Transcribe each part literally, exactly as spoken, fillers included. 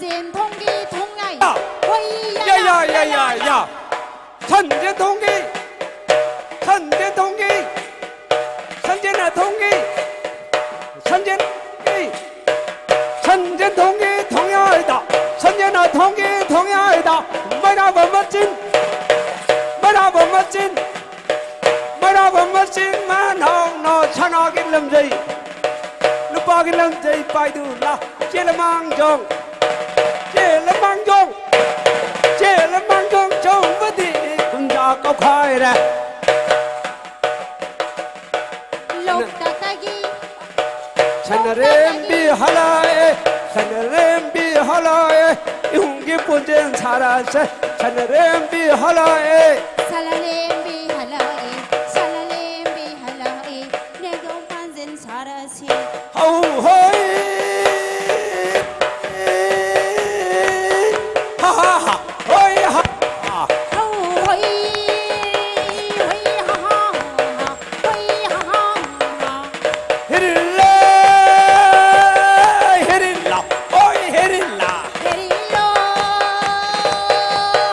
ꯆꯦꯟꯊꯣꯡꯒꯤ ꯊꯣꯡꯌꯥꯏ꯫ ꯌꯥ, ꯍꯣꯏ, ꯌꯥ, ꯌꯥ, ꯌꯥ, ꯌꯥ, ꯌꯥ꯫ ꯁꯟꯖꯦꯟꯊꯣꯡꯒꯤ, ꯁꯟꯖꯦꯟꯊꯣꯡꯒꯤ, ꯁꯟꯖꯦꯟꯊꯣꯡꯒꯤ, ꯁꯟꯖꯦꯟꯊꯣꯡꯒꯤ, ꯁꯟꯖꯦꯟꯊꯣꯡꯒꯤ ꯊꯣꯡꯌꯥꯏꯗ, ꯁꯟꯖꯦꯟꯊꯣꯡꯒꯤ ꯊꯣꯡꯌꯥꯏꯗ, ꯃꯩꯔꯥꯕ ꯃꯆꯤꯟ, ꯃꯩꯔꯥꯕ ꯃꯆꯤꯟ, ꯃꯩꯔꯥꯕ ꯃꯆꯤꯟ ꯃꯅꯥꯎꯅ ꯁꯅꯥꯒꯤ ꯂꯝꯖꯩ, ꯂꯨꯄꯥꯒꯤ ꯂꯝꯖꯩ ꯄꯥꯏꯗꯨꯅ ꯆꯦꯂꯃꯥꯡꯖꯣꯡ, ꯆꯦꯂꯃꯥꯡꯖꯣꯡ, ꯆꯦꯂꯃꯥꯡꯖꯣꯡ ꯆꯣꯡꯕꯗꯤ ꯀꯨꯝꯖꯥ ꯀꯧꯈꯥꯏꯔꯦ꯫ ꯂꯣꯛꯇꯥꯛꯇꯒꯤ ꯁꯅꯔꯦꯝꯕꯤ ꯍꯜꯂꯛꯑꯦ, ꯁꯅꯔꯦꯝꯕꯤ ꯍꯜꯂꯛꯑꯦ, ꯏꯍꯨꯝꯒꯤ ꯄꯨꯟꯖꯦꯟ ꯁꯥꯔꯁꯦ, ꯁꯅꯔꯦꯝꯕꯤ ꯍꯜꯂꯛꯑꯦ꯫ ꯁꯂꯥꯂꯦꯝꯕꯤ ꯍꯜꯂꯛꯑꯦ, ꯁꯂꯥꯂꯦꯝꯕꯤ ꯍꯜꯂꯛꯑꯦ, ꯅꯦꯒꯣꯡ ꯄꯥꯟꯖꯦꯟ ꯁꯥꯔꯁꯤ꯫ ꯍꯧ ꯍꯣꯏ꯫ ꯍꯥ ꯍꯥ ꯍꯥ꯫ ꯍꯣꯏ ꯍꯥ ꯍꯥ꯫ ꯍꯧ ꯍꯣꯏ꯫ ꯍꯣꯏ ꯍꯥ ꯍꯥ ꯍꯥ꯫ ꯍꯣꯏ ꯍꯥ ꯍꯥ ꯍꯥ꯫ ꯍꯤꯔꯤꯜꯂꯦ꯫ ꯍꯤꯔꯤꯜꯂꯥ꯫ ꯍꯣꯏ ꯍꯤꯔꯤꯜꯂꯥ꯫ ꯍꯦꯔꯤꯜꯂꯣ꯫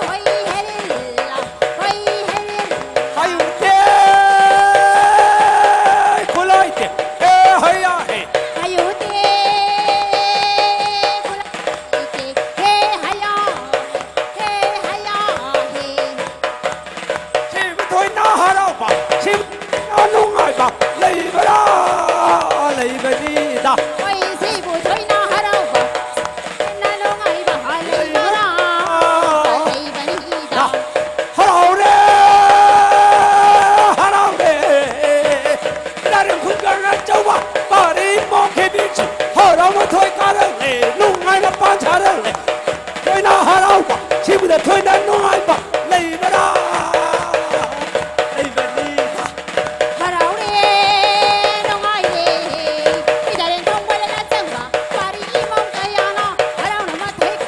ꯍꯣꯏ ꯍꯦꯔꯤꯜꯂꯥ꯫ ꯍꯣꯏ ꯍꯦꯔꯤꯜꯂꯥ꯫ ꯍꯥꯏꯌꯨꯇꯦ꯫ ꯈꯨꯂꯥꯏꯇꯦ꯫ ꯍꯦ ꯍꯌꯥ ꯍꯦ꯫ ꯍꯥꯏꯌꯨꯇꯦ꯫ ꯈꯨꯂꯥꯏꯇꯦ꯫ ꯍꯦ ꯍꯌꯥ ꯍꯦ꯫ ꯍꯦ ꯍꯌꯥ ꯍꯦ꯫ ꯁꯤꯕꯨ ꯊꯣꯏꯅ ꯍꯔꯥꯎꯕ, ꯁꯤꯕꯨ ꯊꯣꯏꯅ ꯅꯨꯡꯉꯥꯏꯕ ꯂꯩꯕ꯭ꯔꯥ? ꯂꯩꯕꯅꯤꯗ꯫ ꯍꯣꯏ, ꯁꯤꯕꯨ ꯊꯣꯏꯅ ꯍꯔꯥꯎꯕ, ꯊꯣꯏꯅ ꯅꯨꯡꯉꯥꯏꯕ ꯂꯩꯕ꯭ꯔꯥ? ꯂꯩꯕꯅꯤꯗ꯫ ꯍꯔꯥꯎꯔꯦ, ꯍꯔꯥꯎꯔꯦ꯫ ꯅꯥꯔꯦꯝ ꯈꯨꯟꯒ ꯑꯆꯧꯕ ꯄꯥꯔꯤ ꯃꯣꯡꯈꯦꯕꯤꯁꯨ ꯍꯔꯥꯎꯅ ꯊꯣꯏ ꯀꯥꯔꯛꯂꯦ, ꯅꯨꯡꯉꯥꯏꯅ ꯄꯥꯟꯊꯔꯛꯂꯦ꯫ ꯊꯣꯏꯅ ꯍꯔꯥꯎꯕ, ꯁꯤꯕꯨꯗ ꯊꯣꯏꯅ ꯅꯨꯡꯉꯥꯏꯕ ꯂꯩꯕ꯭ꯔꯥ? ꯂꯩꯕꯅꯤꯗ꯫ ꯍꯔꯥꯎꯔꯦ, ꯅꯨꯡꯉꯥꯏꯔꯦ, ꯏꯗꯔꯦꯟ ꯊꯣꯡꯕ ꯂꯩꯅ ꯆꯪꯕ, ꯄꯥꯔꯤ ꯏꯃꯧ ꯀꯌꯥꯅ ꯍꯔꯥꯎꯅ ꯃꯊꯦꯛ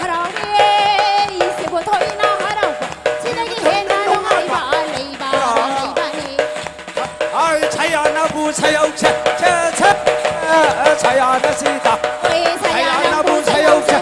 ꯍꯔꯥꯎꯔꯦ, ꯁꯤꯕꯨ ꯊꯣꯏꯅ ꯍꯔꯥꯎꯕ, ꯁꯤꯗꯒꯤ ꯍꯦꯟꯅ ꯅꯨꯡꯉꯥꯏꯕ ꯂꯩꯕ, ꯂꯩꯕꯅꯤ꯫ ꯍꯥꯏ ꯁꯌꯥꯅꯕꯨ ꯁꯌꯧꯁꯦ, ꯁꯦ, ꯁꯦ, ꯁꯌꯥꯅ ꯁꯤꯗ꯫ ꯍꯣꯏ, ꯁꯌꯥꯅꯕꯨ ꯁꯌꯧꯁꯦ,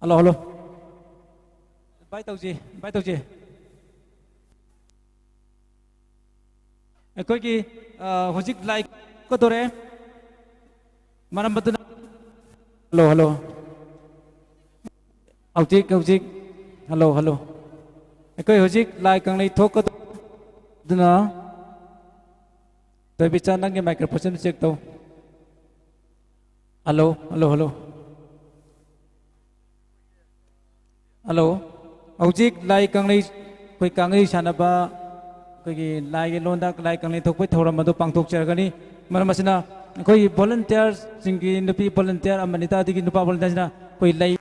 ꯍꯜꯂꯣ, ꯍꯜꯂꯣ꯫ ꯏꯟꯚꯥꯏꯠ ꯇꯧꯁꯤ, ꯏꯟꯚꯥꯏꯠ ꯇꯧꯁꯤ꯫ ꯑꯩꯈꯣꯏꯒꯤ, ꯑ, ꯍꯧꯖꯤꯛ ꯂꯥꯏ ꯀꯗꯧꯔꯦ꯫ ꯃꯔꯝ ꯑꯗꯨꯅ, ꯍꯜꯂꯣ, ꯍꯜꯂꯣ꯫ ꯍꯧꯖꯤꯛ, ꯍꯧꯖꯤꯛ, ꯍꯜꯂꯣ, ꯍꯜꯂꯣ꯫ ꯑꯩꯈꯣꯏ ꯍꯧꯖꯤꯛ ꯂꯥꯏ ꯀꯪꯂꯩ ꯊꯣꯛꯀꯗꯧ-, ꯑꯗꯨꯅ, ꯊꯣꯏꯕꯤꯆꯥ, ꯅꯪꯒꯤ ꯃꯥꯏꯀ꯭ꯔꯣꯐꯣꯟꯁꯤ ꯑꯝꯇ ꯆꯦꯛ ꯇꯧ꯫ Hello, hello, hello. ꯍꯜꯂꯣ꯫ ꯍꯧꯖꯤꯛ ꯂꯥꯏ ꯀꯪꯂꯩ, ꯑꯩꯈꯣꯏ ꯀꯪꯂꯩ ꯁꯥꯟꯅꯕ, ꯑꯩꯈꯣꯏꯒꯤ ꯂꯥꯏꯒꯤ ꯂꯣꯟꯗ ꯂꯥꯏ ꯀꯪꯂꯩ ꯊꯣꯛꯄꯒꯤ ꯊꯧꯔꯝ ꯑꯗꯨ ꯄꯥꯡꯊꯣꯛꯆꯔꯒꯅꯤ꯫ ꯃꯔꯝ ꯑꯁꯤꯅ ꯑꯩꯈꯣꯏꯒꯤ ꯚꯣꯂꯨꯟꯇꯤꯌꯔꯁꯤꯡꯒꯤ, ꯅꯨꯄꯤ ꯚꯣꯂꯨꯟꯇꯤꯌꯔ ꯑꯃꯅꯤꯇ, ꯑꯗꯒꯤ ꯅꯨꯄꯥ ꯚꯣꯂꯨꯟꯇꯤꯌꯔꯁꯤꯅ ꯑꯩꯈꯣꯏ ꯂꯩ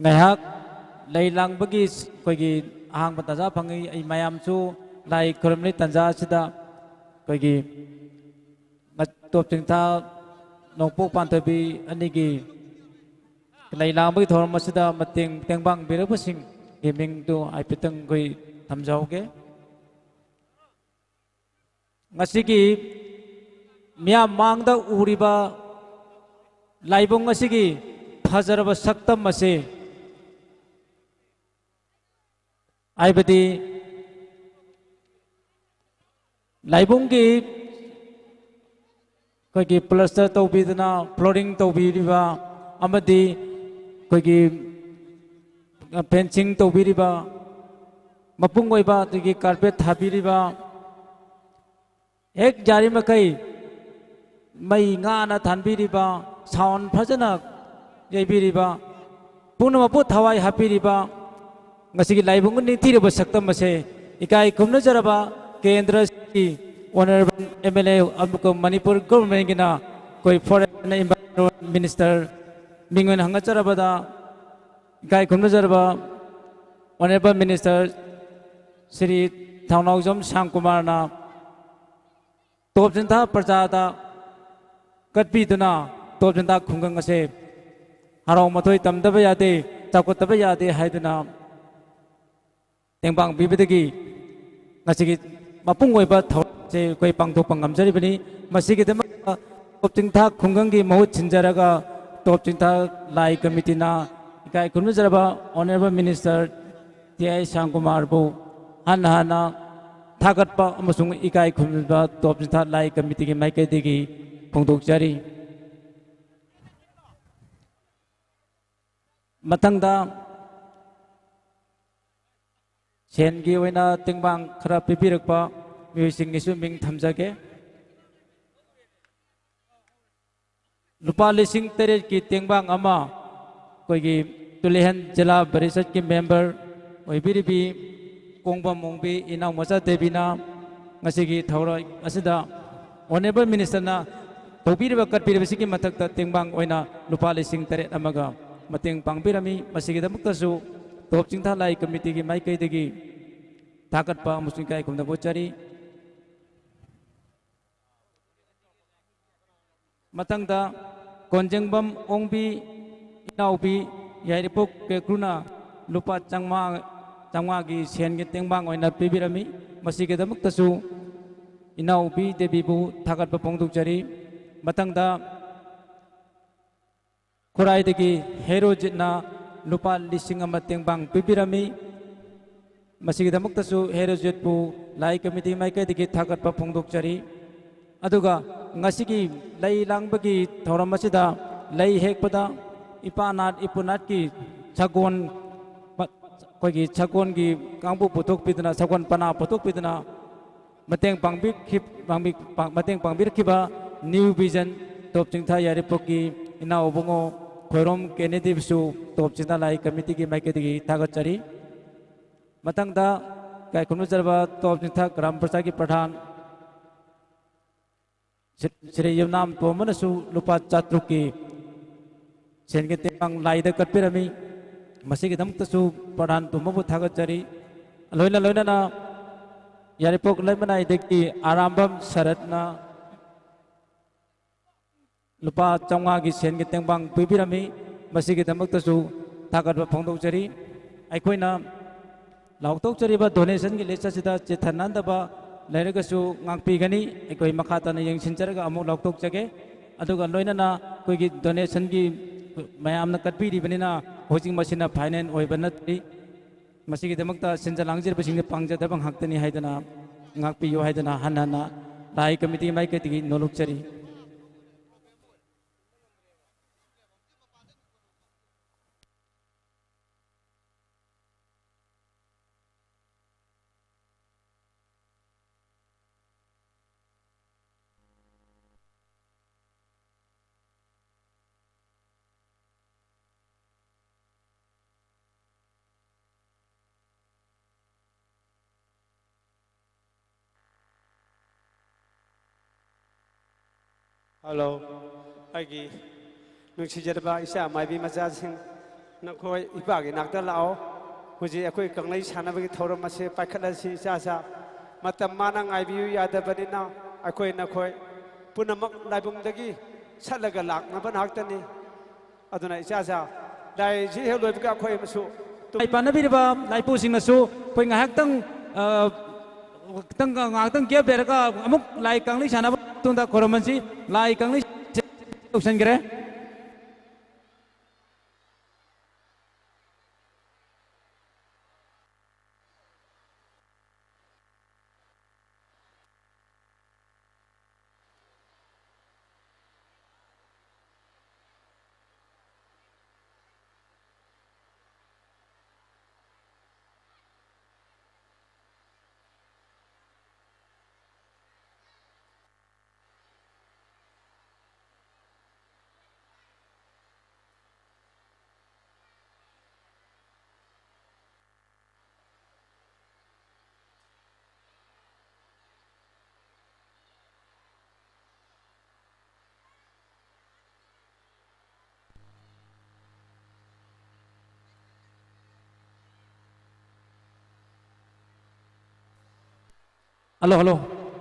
ꯉꯥꯏꯍꯥꯛ ꯂꯩ ꯂꯥꯡꯕꯒꯤ ꯑꯩꯈꯣꯏꯒꯤ ꯑꯍꯥꯡꯕ ꯇꯥꯟꯖꯥ ꯐꯪꯉꯤ꯫ ꯑꯩ ꯃꯌꯥꯝꯁꯨ ꯂꯥꯏ ꯈꯨꯔꯨꯝꯂꯤ ꯇꯥꯟꯖꯥ ꯑꯁꯤꯗ ꯑꯩꯈꯣꯏꯒꯤ ꯇꯣꯞ ꯆꯤꯡꯊꯥ ꯅꯣꯡꯄꯣꯛ ꯄꯥꯟꯊꯣꯏꯕꯤ ꯑꯅꯤꯒꯤ ꯂꯩ ꯂꯥꯡꯕꯒꯤ ꯊꯧꯔꯝ ꯑꯁꯤꯗ ꯃꯇꯦꯡ ꯇꯦꯡꯕꯥꯡꯕꯤꯔꯛꯄꯁꯤꯡꯒꯤ ꯃꯤꯡꯗꯨ ꯍꯥꯏꯐꯦꯠꯇꯪ ꯑꯩꯈꯣꯏ ꯊꯝꯖꯍꯧꯒꯦ꯫ ꯉꯁꯤꯒꯤ ꯃꯤꯌꯥꯝ ꯃꯥꯡꯗ ꯎꯔꯤꯕ ꯂꯥꯏꯕꯨꯡ ꯑꯁꯤꯒꯤ ꯐꯖꯔꯕ ꯁꯛꯇꯝ ꯑꯁꯤ, ꯍꯥꯏꯕꯗꯤ ꯂꯥꯏꯕꯨꯡꯒꯤ ꯑꯩꯈꯣꯏꯒꯤ ꯄ꯭ꯂꯁꯇꯔ ꯇꯧꯕꯤꯗꯅ, ꯐ꯭ꯂꯣꯔꯤꯡ ꯇꯧꯕꯤꯔꯤꯕ ꯑꯃꯗꯤ ꯑꯩꯈꯣꯏꯒꯤ ꯐꯦꯟꯁꯤꯡ ꯇꯧꯕꯤꯔꯤꯕ, ꯃꯄꯨꯡ ꯑꯣꯏꯕ ꯑꯗꯒꯤ ꯀꯥꯔꯄꯦꯠ ꯊꯥꯕꯤꯔꯤꯕ, ꯍꯦꯛ ꯌꯥꯔꯤꯃꯈꯩ ꯃꯩ ꯉꯥꯅ ꯊꯥꯟꯕꯤꯔꯤꯕ, ꯁꯥꯎꯟ ꯐꯖꯅ ꯌꯩꯕꯤꯔꯤꯕ, ꯄꯨꯝꯅꯃꯛꯄꯨ ꯊꯋꯥꯏ ꯍꯥꯞꯄꯤꯔꯤꯕ, ꯉꯁꯤꯒꯤ ꯂꯥꯏꯕꯨꯡ ꯅꯤꯡꯊꯤꯔꯕ ꯁꯛꯇꯝ ꯑꯁꯦ ꯏꯀꯥꯏ ꯈꯨꯝꯅꯖꯔꯕ ꯀꯦꯟꯗ꯭ꯔꯒꯤ ꯑꯣꯅꯔꯦꯕꯜ ꯑꯦꯝ ꯑꯦꯜ ꯑꯦ ꯑꯃꯁꯨꯡ ꯃꯅꯤꯄꯨꯔ ꯒꯣꯚꯔꯟꯃꯦꯟꯒꯤꯅ ꯑꯩꯈꯣꯏ ꯐꯣꯔꯦꯁ ꯑꯦꯟ ꯏꯟꯚꯥꯏꯔꯣꯟꯃꯦꯟ ꯃꯤꯅꯤꯁꯇꯔ ꯃꯤꯡ ꯑꯣꯏꯅ ꯍꯪꯒꯠꯆꯔꯕꯗ, ꯏꯀꯥꯏ ꯈꯨꯝꯅꯖꯔꯕ ꯑꯣꯅꯔꯦꯕꯜ ꯃꯤꯅꯤꯁꯇꯔ ꯁ꯭ꯔꯤ ꯊꯧꯅꯥꯎꯖꯝ ꯁ꯭ꯌꯥꯝꯀꯨꯃꯥꯔꯅ ꯇꯣꯞ ꯆꯤꯟꯊꯥ ꯄ꯭ꯔꯖꯥꯗ ꯀꯠꯄꯤꯗꯨꯅ ꯇꯣꯞ ꯆꯤꯟꯊꯥ ꯈꯨꯡꯒꯪ ꯑꯁꯦ ꯍꯔꯥꯎ ꯃꯊꯣꯏ ꯇꯝꯗꯕ ꯌꯥꯗꯦ, ꯆꯥꯎꯈꯠꯇꯕ ꯌꯥꯗꯦ ꯍꯥꯏꯗꯨꯅ ꯇꯦꯡꯕꯥꯡ ꯄꯤꯕꯗꯒꯤ ꯉꯁꯤꯒꯤ ꯃꯄꯨꯡ ꯑꯣꯏꯕ ꯊꯧꯔꯝꯁꯦ ꯑꯩꯈꯣꯏ ꯄꯥꯡꯊꯣꯛꯄ ꯉꯝꯖꯔꯤꯕꯅꯤ꯫ ꯃꯁꯤꯒꯤꯗꯃꯛꯇ ꯇꯣꯞ ꯆꯤꯡꯊꯥ ꯈꯨꯡꯒꯪꯒꯤ ꯃꯍꯨꯠ ꯁꯤꯟꯖꯔꯒ ꯇꯣꯞ ꯆꯤꯡꯊꯥ ꯂꯥꯏ ꯀꯃꯤꯇꯤꯅ ꯏꯀꯥꯏ ꯈꯨꯝꯅꯖꯔꯕ Honourable Minister ꯇꯤ ꯑꯥꯏ ꯁ꯭ꯌꯥꯝꯀꯨꯃꯥꯔꯕꯨ ꯍꯟꯅ ꯍꯟꯅ ꯊꯥꯒꯠꯄ ꯑꯃꯁꯨꯡ ꯏꯀꯥꯏ ꯈꯨꯝꯅꯕ ꯇꯣꯞ ꯆꯤꯡꯊꯥ ꯂꯥꯏ ꯀꯃꯤꯇꯤꯒꯤ ꯃꯥꯏꯀꯩꯗꯒꯤ ꯐꯣꯡꯗꯣꯛꯆꯔꯤ꯫ ꯃꯊꯪꯗ ꯁꯦꯟꯒꯤ ꯑꯣꯏꯅ ꯇꯦꯡꯕꯥꯡ ꯈꯔ ꯄꯤꯕꯤꯔꯛꯄ ꯃꯤꯑꯣꯏꯁꯤꯡꯒꯤꯁꯨ ꯃꯤꯡ ꯊꯝꯖꯒꯦ꯫ ꯂꯨꯄꯥ ꯂꯤꯁꯤꯡ ꯇꯔꯦꯠꯀꯤ ꯇꯦꯡꯕꯥꯡ ꯑꯃ ꯑꯩꯈꯣꯏꯒꯤ ꯇꯨꯂꯤꯍꯟ ꯖꯤꯂꯥ ꯄꯔꯤꯁꯠꯀꯤ member ꯑꯣꯏꯕꯤꯔꯤꯕꯤ ꯀꯣꯡꯕꯝ ꯑꯣꯡꯕꯤ ꯏꯅꯥꯎ ꯃꯆꯥ ꯗꯦꯕꯤꯅ ꯉꯁꯤꯒꯤ ꯊꯧꯔꯝ ꯑꯁꯤꯗ Honourable Ministerꯅ ꯇꯧꯕꯤꯔꯤꯕ, ꯀꯠꯄꯤꯔꯤꯕꯁꯤꯒꯤ ꯃꯊꯛꯇ ꯇꯦꯡꯕꯥꯡ ꯑꯣꯏꯅ ꯂꯨꯄꯥ ꯂꯤꯁꯤꯡ ꯇꯔꯦꯠ ꯑꯃꯒ ꯃꯇꯦꯡ ꯄꯥꯡꯕꯤꯔꯝꯃꯤ꯫ ꯃꯁꯤꯒꯤꯗꯃꯛꯇꯁꯨ ꯇꯣꯞ ꯆꯤꯡꯊꯥ ꯂꯥꯏ ꯀꯃꯤꯇꯤꯒꯤ ꯃꯥꯏꯀꯩꯗꯒꯤ ꯊꯥꯒꯠꯄ ꯑꯃꯁꯨꯡ ꯏꯀꯥꯏ ꯈꯨꯝꯅꯕ ꯎꯠꯆꯔꯤ꯫ ꯃꯊꯪꯗ ꯀꯣꯟꯖꯦꯡꯕꯝ ꯑꯣꯡꯕꯤ ꯏꯅꯥꯎꯕꯤ ꯌꯥꯏꯔꯤꯄꯣꯛ ꯀꯦꯀ꯭ꯔꯨꯅ ꯂꯨꯄꯥ ꯆꯥꯝꯃꯉꯥ, ꯆꯥꯝꯃꯉꯥꯒꯤ ꯁꯦꯟꯒꯤ ꯇꯦꯡꯕꯥꯡ ꯑꯣꯏꯅ ꯄꯤꯕꯤꯔꯝꯃꯤ꯫ ꯃꯁꯤꯒꯤꯗꯃꯛꯇꯁꯨ ꯏꯅꯥꯎꯕꯤ ꯗꯦꯕꯤꯕꯨ ꯊꯥꯒꯠꯄ ꯐꯣꯡꯗꯣꯛꯆꯔꯤ꯫ ꯃꯊꯪꯗ ꯈꯨꯔꯥꯏꯗꯒꯤ ꯍꯦꯔꯣꯖꯤꯠꯅ ꯂꯨꯄꯥ ꯂꯤꯁꯤꯡ ꯑꯃ ꯇꯦꯡꯕꯥꯡ ꯄꯤꯕꯤꯔꯝꯃꯤ꯫ ꯃꯁꯤꯒꯤꯗꯃꯛꯇꯁꯨ ꯍꯦꯔꯣꯖꯤꯠꯄꯨ ꯂꯥꯏ ꯀꯃꯤꯇꯤ ꯃꯥꯏꯀꯩꯗꯒꯤ ꯊꯥꯒꯠꯄ ꯐꯣꯡꯗꯣꯛꯆꯔꯤ꯫ ꯑꯗꯨꯒ ꯉꯁꯤꯒꯤ ꯂꯩ ꯂꯥꯡꯕꯒꯤ ꯊꯧꯔꯝ ꯑꯁꯤꯗ ꯂꯩ ꯍꯦꯛꯄꯗ ꯏꯄꯥ ꯅꯥꯠ ꯏꯄꯨ ꯅꯥꯠꯀꯤ ꯁꯒꯣꯜ, ꯑꯩꯈꯣꯏꯒꯤ ꯁꯒꯣꯜꯒꯤ ꯀꯥꯡꯕꯨ ꯄꯨꯊꯣꯛꯄꯤꯗꯨꯅ, ꯁꯒꯣꯜ ꯄꯅꯥ ꯄꯨꯊꯣꯛꯄꯤꯗꯨꯅ ꯃꯇꯦꯡ ꯄꯥꯡꯕꯤꯈꯤ-, ꯄꯥꯡꯕꯤ-, ꯄꯥꯡ-, ꯃꯇꯦꯡ ꯄꯥꯡꯕꯤꯔꯛꯈꯤꯕ New Vision ꯇꯣꯞ ꯆꯤꯡꯊꯥ ꯌꯥꯏꯔꯤꯄꯣꯛꯀꯤ ꯏꯅꯥꯎ ꯏꯕꯨꯡꯉꯣ ꯈꯣꯏꯔꯣꯝ ꯀꯦꯅꯦꯗꯤꯕꯨꯁꯨ ꯇꯣꯞ ꯆꯤꯡꯊꯥ ꯂꯥꯏ ꯀꯃꯤꯇꯤꯒꯤ ꯃꯥꯏꯀꯩꯗꯒꯤ ꯊꯥꯒꯠꯆꯔꯤ꯫ ꯃꯊꯪꯗ ꯏꯀꯥꯏ ꯈꯨꯝꯅꯖꯔꯕ ꯇꯣꯞ ꯆꯤꯡꯊꯥ ꯒ꯭ꯔꯥꯝ ꯄ꯭ꯔꯖꯥꯒꯤ ꯄ꯭ꯔꯙꯥꯟ ꯁꯤ-, ꯁ꯭ꯔꯤ ꯌꯨꯝꯅꯥꯝ ꯇꯣꯝꯕꯅꯁꯨ ꯂꯨꯄꯥ ꯆꯥꯇ꯭ꯔꯨꯛꯀꯤ ꯁꯦꯟꯒꯤ ꯇꯦꯡꯕꯥꯡ ꯂꯥꯏꯗ ꯀꯠꯄꯤꯔꯝꯃꯤ꯫ ꯃꯁꯤꯒꯤꯗꯃꯛꯇꯁꯨ ꯄ꯭ꯔꯙꯥꯟ ꯇꯣꯝꯕꯕꯨ ꯊꯥꯒꯠꯆꯔꯤ꯫ ꯂꯣꯏꯅ ꯂꯣꯏꯅꯅ ꯌꯥꯏꯔꯤꯄꯣꯛ ꯂꯩꯃꯅꯥꯏꯗꯒꯤ ꯑꯔꯥꯝꯕꯝ ꯁꯔꯠꯅ ꯂꯨꯄꯥ ꯆꯥꯝꯃꯉꯥꯒꯤ ꯁꯦꯟꯒꯤ ꯇꯦꯡꯕꯥꯡ ꯄꯤꯕꯤꯔꯝꯃꯤ꯫ ꯃꯁꯤꯒꯤꯗꯃꯛꯇꯁꯨ ꯊꯥꯒꯠꯄ ꯐꯣꯡꯗꯣꯛꯆꯔꯤ꯫ ꯑꯩꯈꯣꯏꯅ ꯂꯥꯎꯊꯣꯛꯆꯔꯤꯕ donationꯒꯤ list ꯑꯁꯤꯗ ꯆꯤꯊ ꯅꯥꯟꯗꯕ ꯂꯩꯔꯒꯁꯨ ꯉꯥꯛꯄꯤꯒꯅꯤ꯫ ꯑꯩꯈꯣꯏ ꯃꯈꯥ ꯇꯥꯅ ꯌꯦꯡꯁꯤꯟꯖꯔꯒ ꯑꯃꯨꯛ ꯂꯥꯎꯊꯣꯛꯆꯒꯦ꯫ ꯑꯗꯨꯒ ꯂꯣꯏꯅꯅ ꯑꯩꯈꯣꯏꯒꯤ donationꯒꯤ ꯃꯌꯥꯝꯅ ꯀꯠꯄꯤꯔꯤꯕꯅꯤꯅ ꯍꯧꯖꯤꯛ ꯃꯁꯤꯅ final ꯑꯣꯏꯕ ꯅꯠꯇ꯭ꯔꯤ꯫ ꯃꯁꯤꯒꯤꯗꯃꯛꯇ ꯁꯤꯟꯖ ꯂꯥꯡꯖꯔꯤꯕꯁꯤꯡꯁꯦ ꯄꯥꯡꯖꯗꯕ ꯉꯥꯛꯇꯅꯤ ꯍꯥꯏꯗꯅ ꯉꯥꯛꯄꯤꯌꯨ ꯍꯥꯏꯗꯅ ꯍꯟꯅ ꯍꯟꯅ ꯂꯥꯏ committee ꯃꯥꯏꯀꯩꯗꯒꯤ ꯅꯣꯂꯨꯛꯆꯔꯤ꯫ Hello, ꯑꯩꯒꯤ ꯅꯨꯡꯁꯤꯖꯔꯕ ꯏꯆꯥ ꯃꯥꯏꯕꯤ ꯃꯆꯥꯁꯤꯡ, ꯅꯈꯣꯏ ꯏꯄꯥꯒꯤ ꯅꯥꯛꯇ ꯂꯥꯛꯑꯣ꯫ ꯍꯧꯖꯤꯛ ꯑꯩꯈꯣꯏ ꯀꯪꯂꯩ ꯁꯥꯟꯅꯕꯒꯤ ꯊꯧꯔꯝ ꯑꯁꯤ ꯄꯥꯏꯈꯠꯂꯁꯤ꯫ ꯏꯆꯥ ꯏꯆꯥ, ꯃꯇꯝ ꯃꯥꯅ ꯉꯥꯏꯕꯤꯌꯨ ꯌꯥꯗꯕꯅꯤꯅ ꯑꯩꯈꯣꯏ ꯅꯈꯣꯏ ꯄꯨꯝꯅꯃꯛ ꯂꯥꯏꯕꯨꯡꯗꯒꯤ ꯁꯠꯂꯒ ꯂꯥꯛꯅꯕ ꯉꯥꯛꯇꯅꯤ꯫ ꯑꯗꯨꯅ ꯏꯆꯥ ꯏꯆꯥ, ꯂꯥꯏꯁꯤ ꯍꯦꯛ ꯂꯣꯏꯕꯒ ꯑꯩꯈꯣꯏ ꯑꯃꯁꯨ ꯇꯨꯝ- ꯂꯥꯏ ꯄꯥꯟꯅꯕꯤꯔꯤꯕ ꯂꯥꯏꯄꯨꯁꯤꯡꯅꯁꯨ ꯑꯩꯈꯣꯏ ꯉꯥꯏꯍꯥꯛꯇꯪ, ꯑ, ꯈꯤꯇꯪ, ꯉꯥꯏꯍꯥꯛꯇꯪ gap ꯂꯩꯔꯒ ꯑꯃꯨꯛ ꯂꯥꯏ ꯀꯪꯂꯩ ꯁꯥꯟꯅꯕ ꯃꯇꯨꯡꯗ ꯈꯨꯔꯨꯝꯃꯁꯤ꯫ ꯂꯥꯏ ꯀꯪꯂꯩ ꯇꯧꯁꯟꯈ꯭ꯔꯦ꯫ Hello, hello.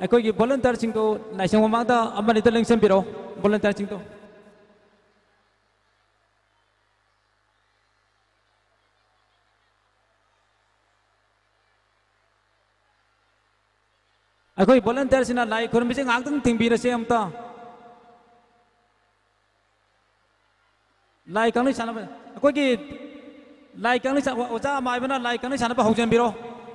ꯑꯩꯈꯣꯏꯒꯤ ꯚꯣꯂꯨꯟꯇꯤꯌꯔꯁꯤꯡꯗꯣ ꯂꯥꯏꯁꯪ ꯃꯃꯥꯡꯗ ꯑꯃ ꯑꯅꯤꯗ ꯂꯦꯡꯁꯤꯟꯕꯤꯔꯛꯑꯣ, ꯚꯣꯂꯨꯟꯇꯤꯌꯔꯁꯤꯡꯗꯣ꯫ ꯑꯩꯈꯣꯏ ꯚꯣꯂꯨꯟꯇꯤꯌꯔꯁꯤꯡꯅ ꯂꯥꯏ ꯈꯨꯔꯨꯝꯕꯁꯦ ꯉꯥꯏꯍꯥꯛꯇꯪ ꯊꯤꯡꯕꯤꯔꯁꯦ ꯑꯝꯇ꯫ ꯂꯥꯏ ꯀꯪꯂꯩ ꯁꯥꯟꯅꯕ, ꯑꯩꯈꯣꯏꯒꯤ ꯂꯥꯏ ꯀꯪꯂꯩ ꯁꯥ-, ꯑꯣꯖꯥ ꯑꯃꯥꯏꯕꯅ ꯂꯥꯏ ꯀꯪꯂꯩ ꯁꯥꯟꯅꯕ ꯍꯧꯖꯤꯟꯕꯤꯔꯣ꯫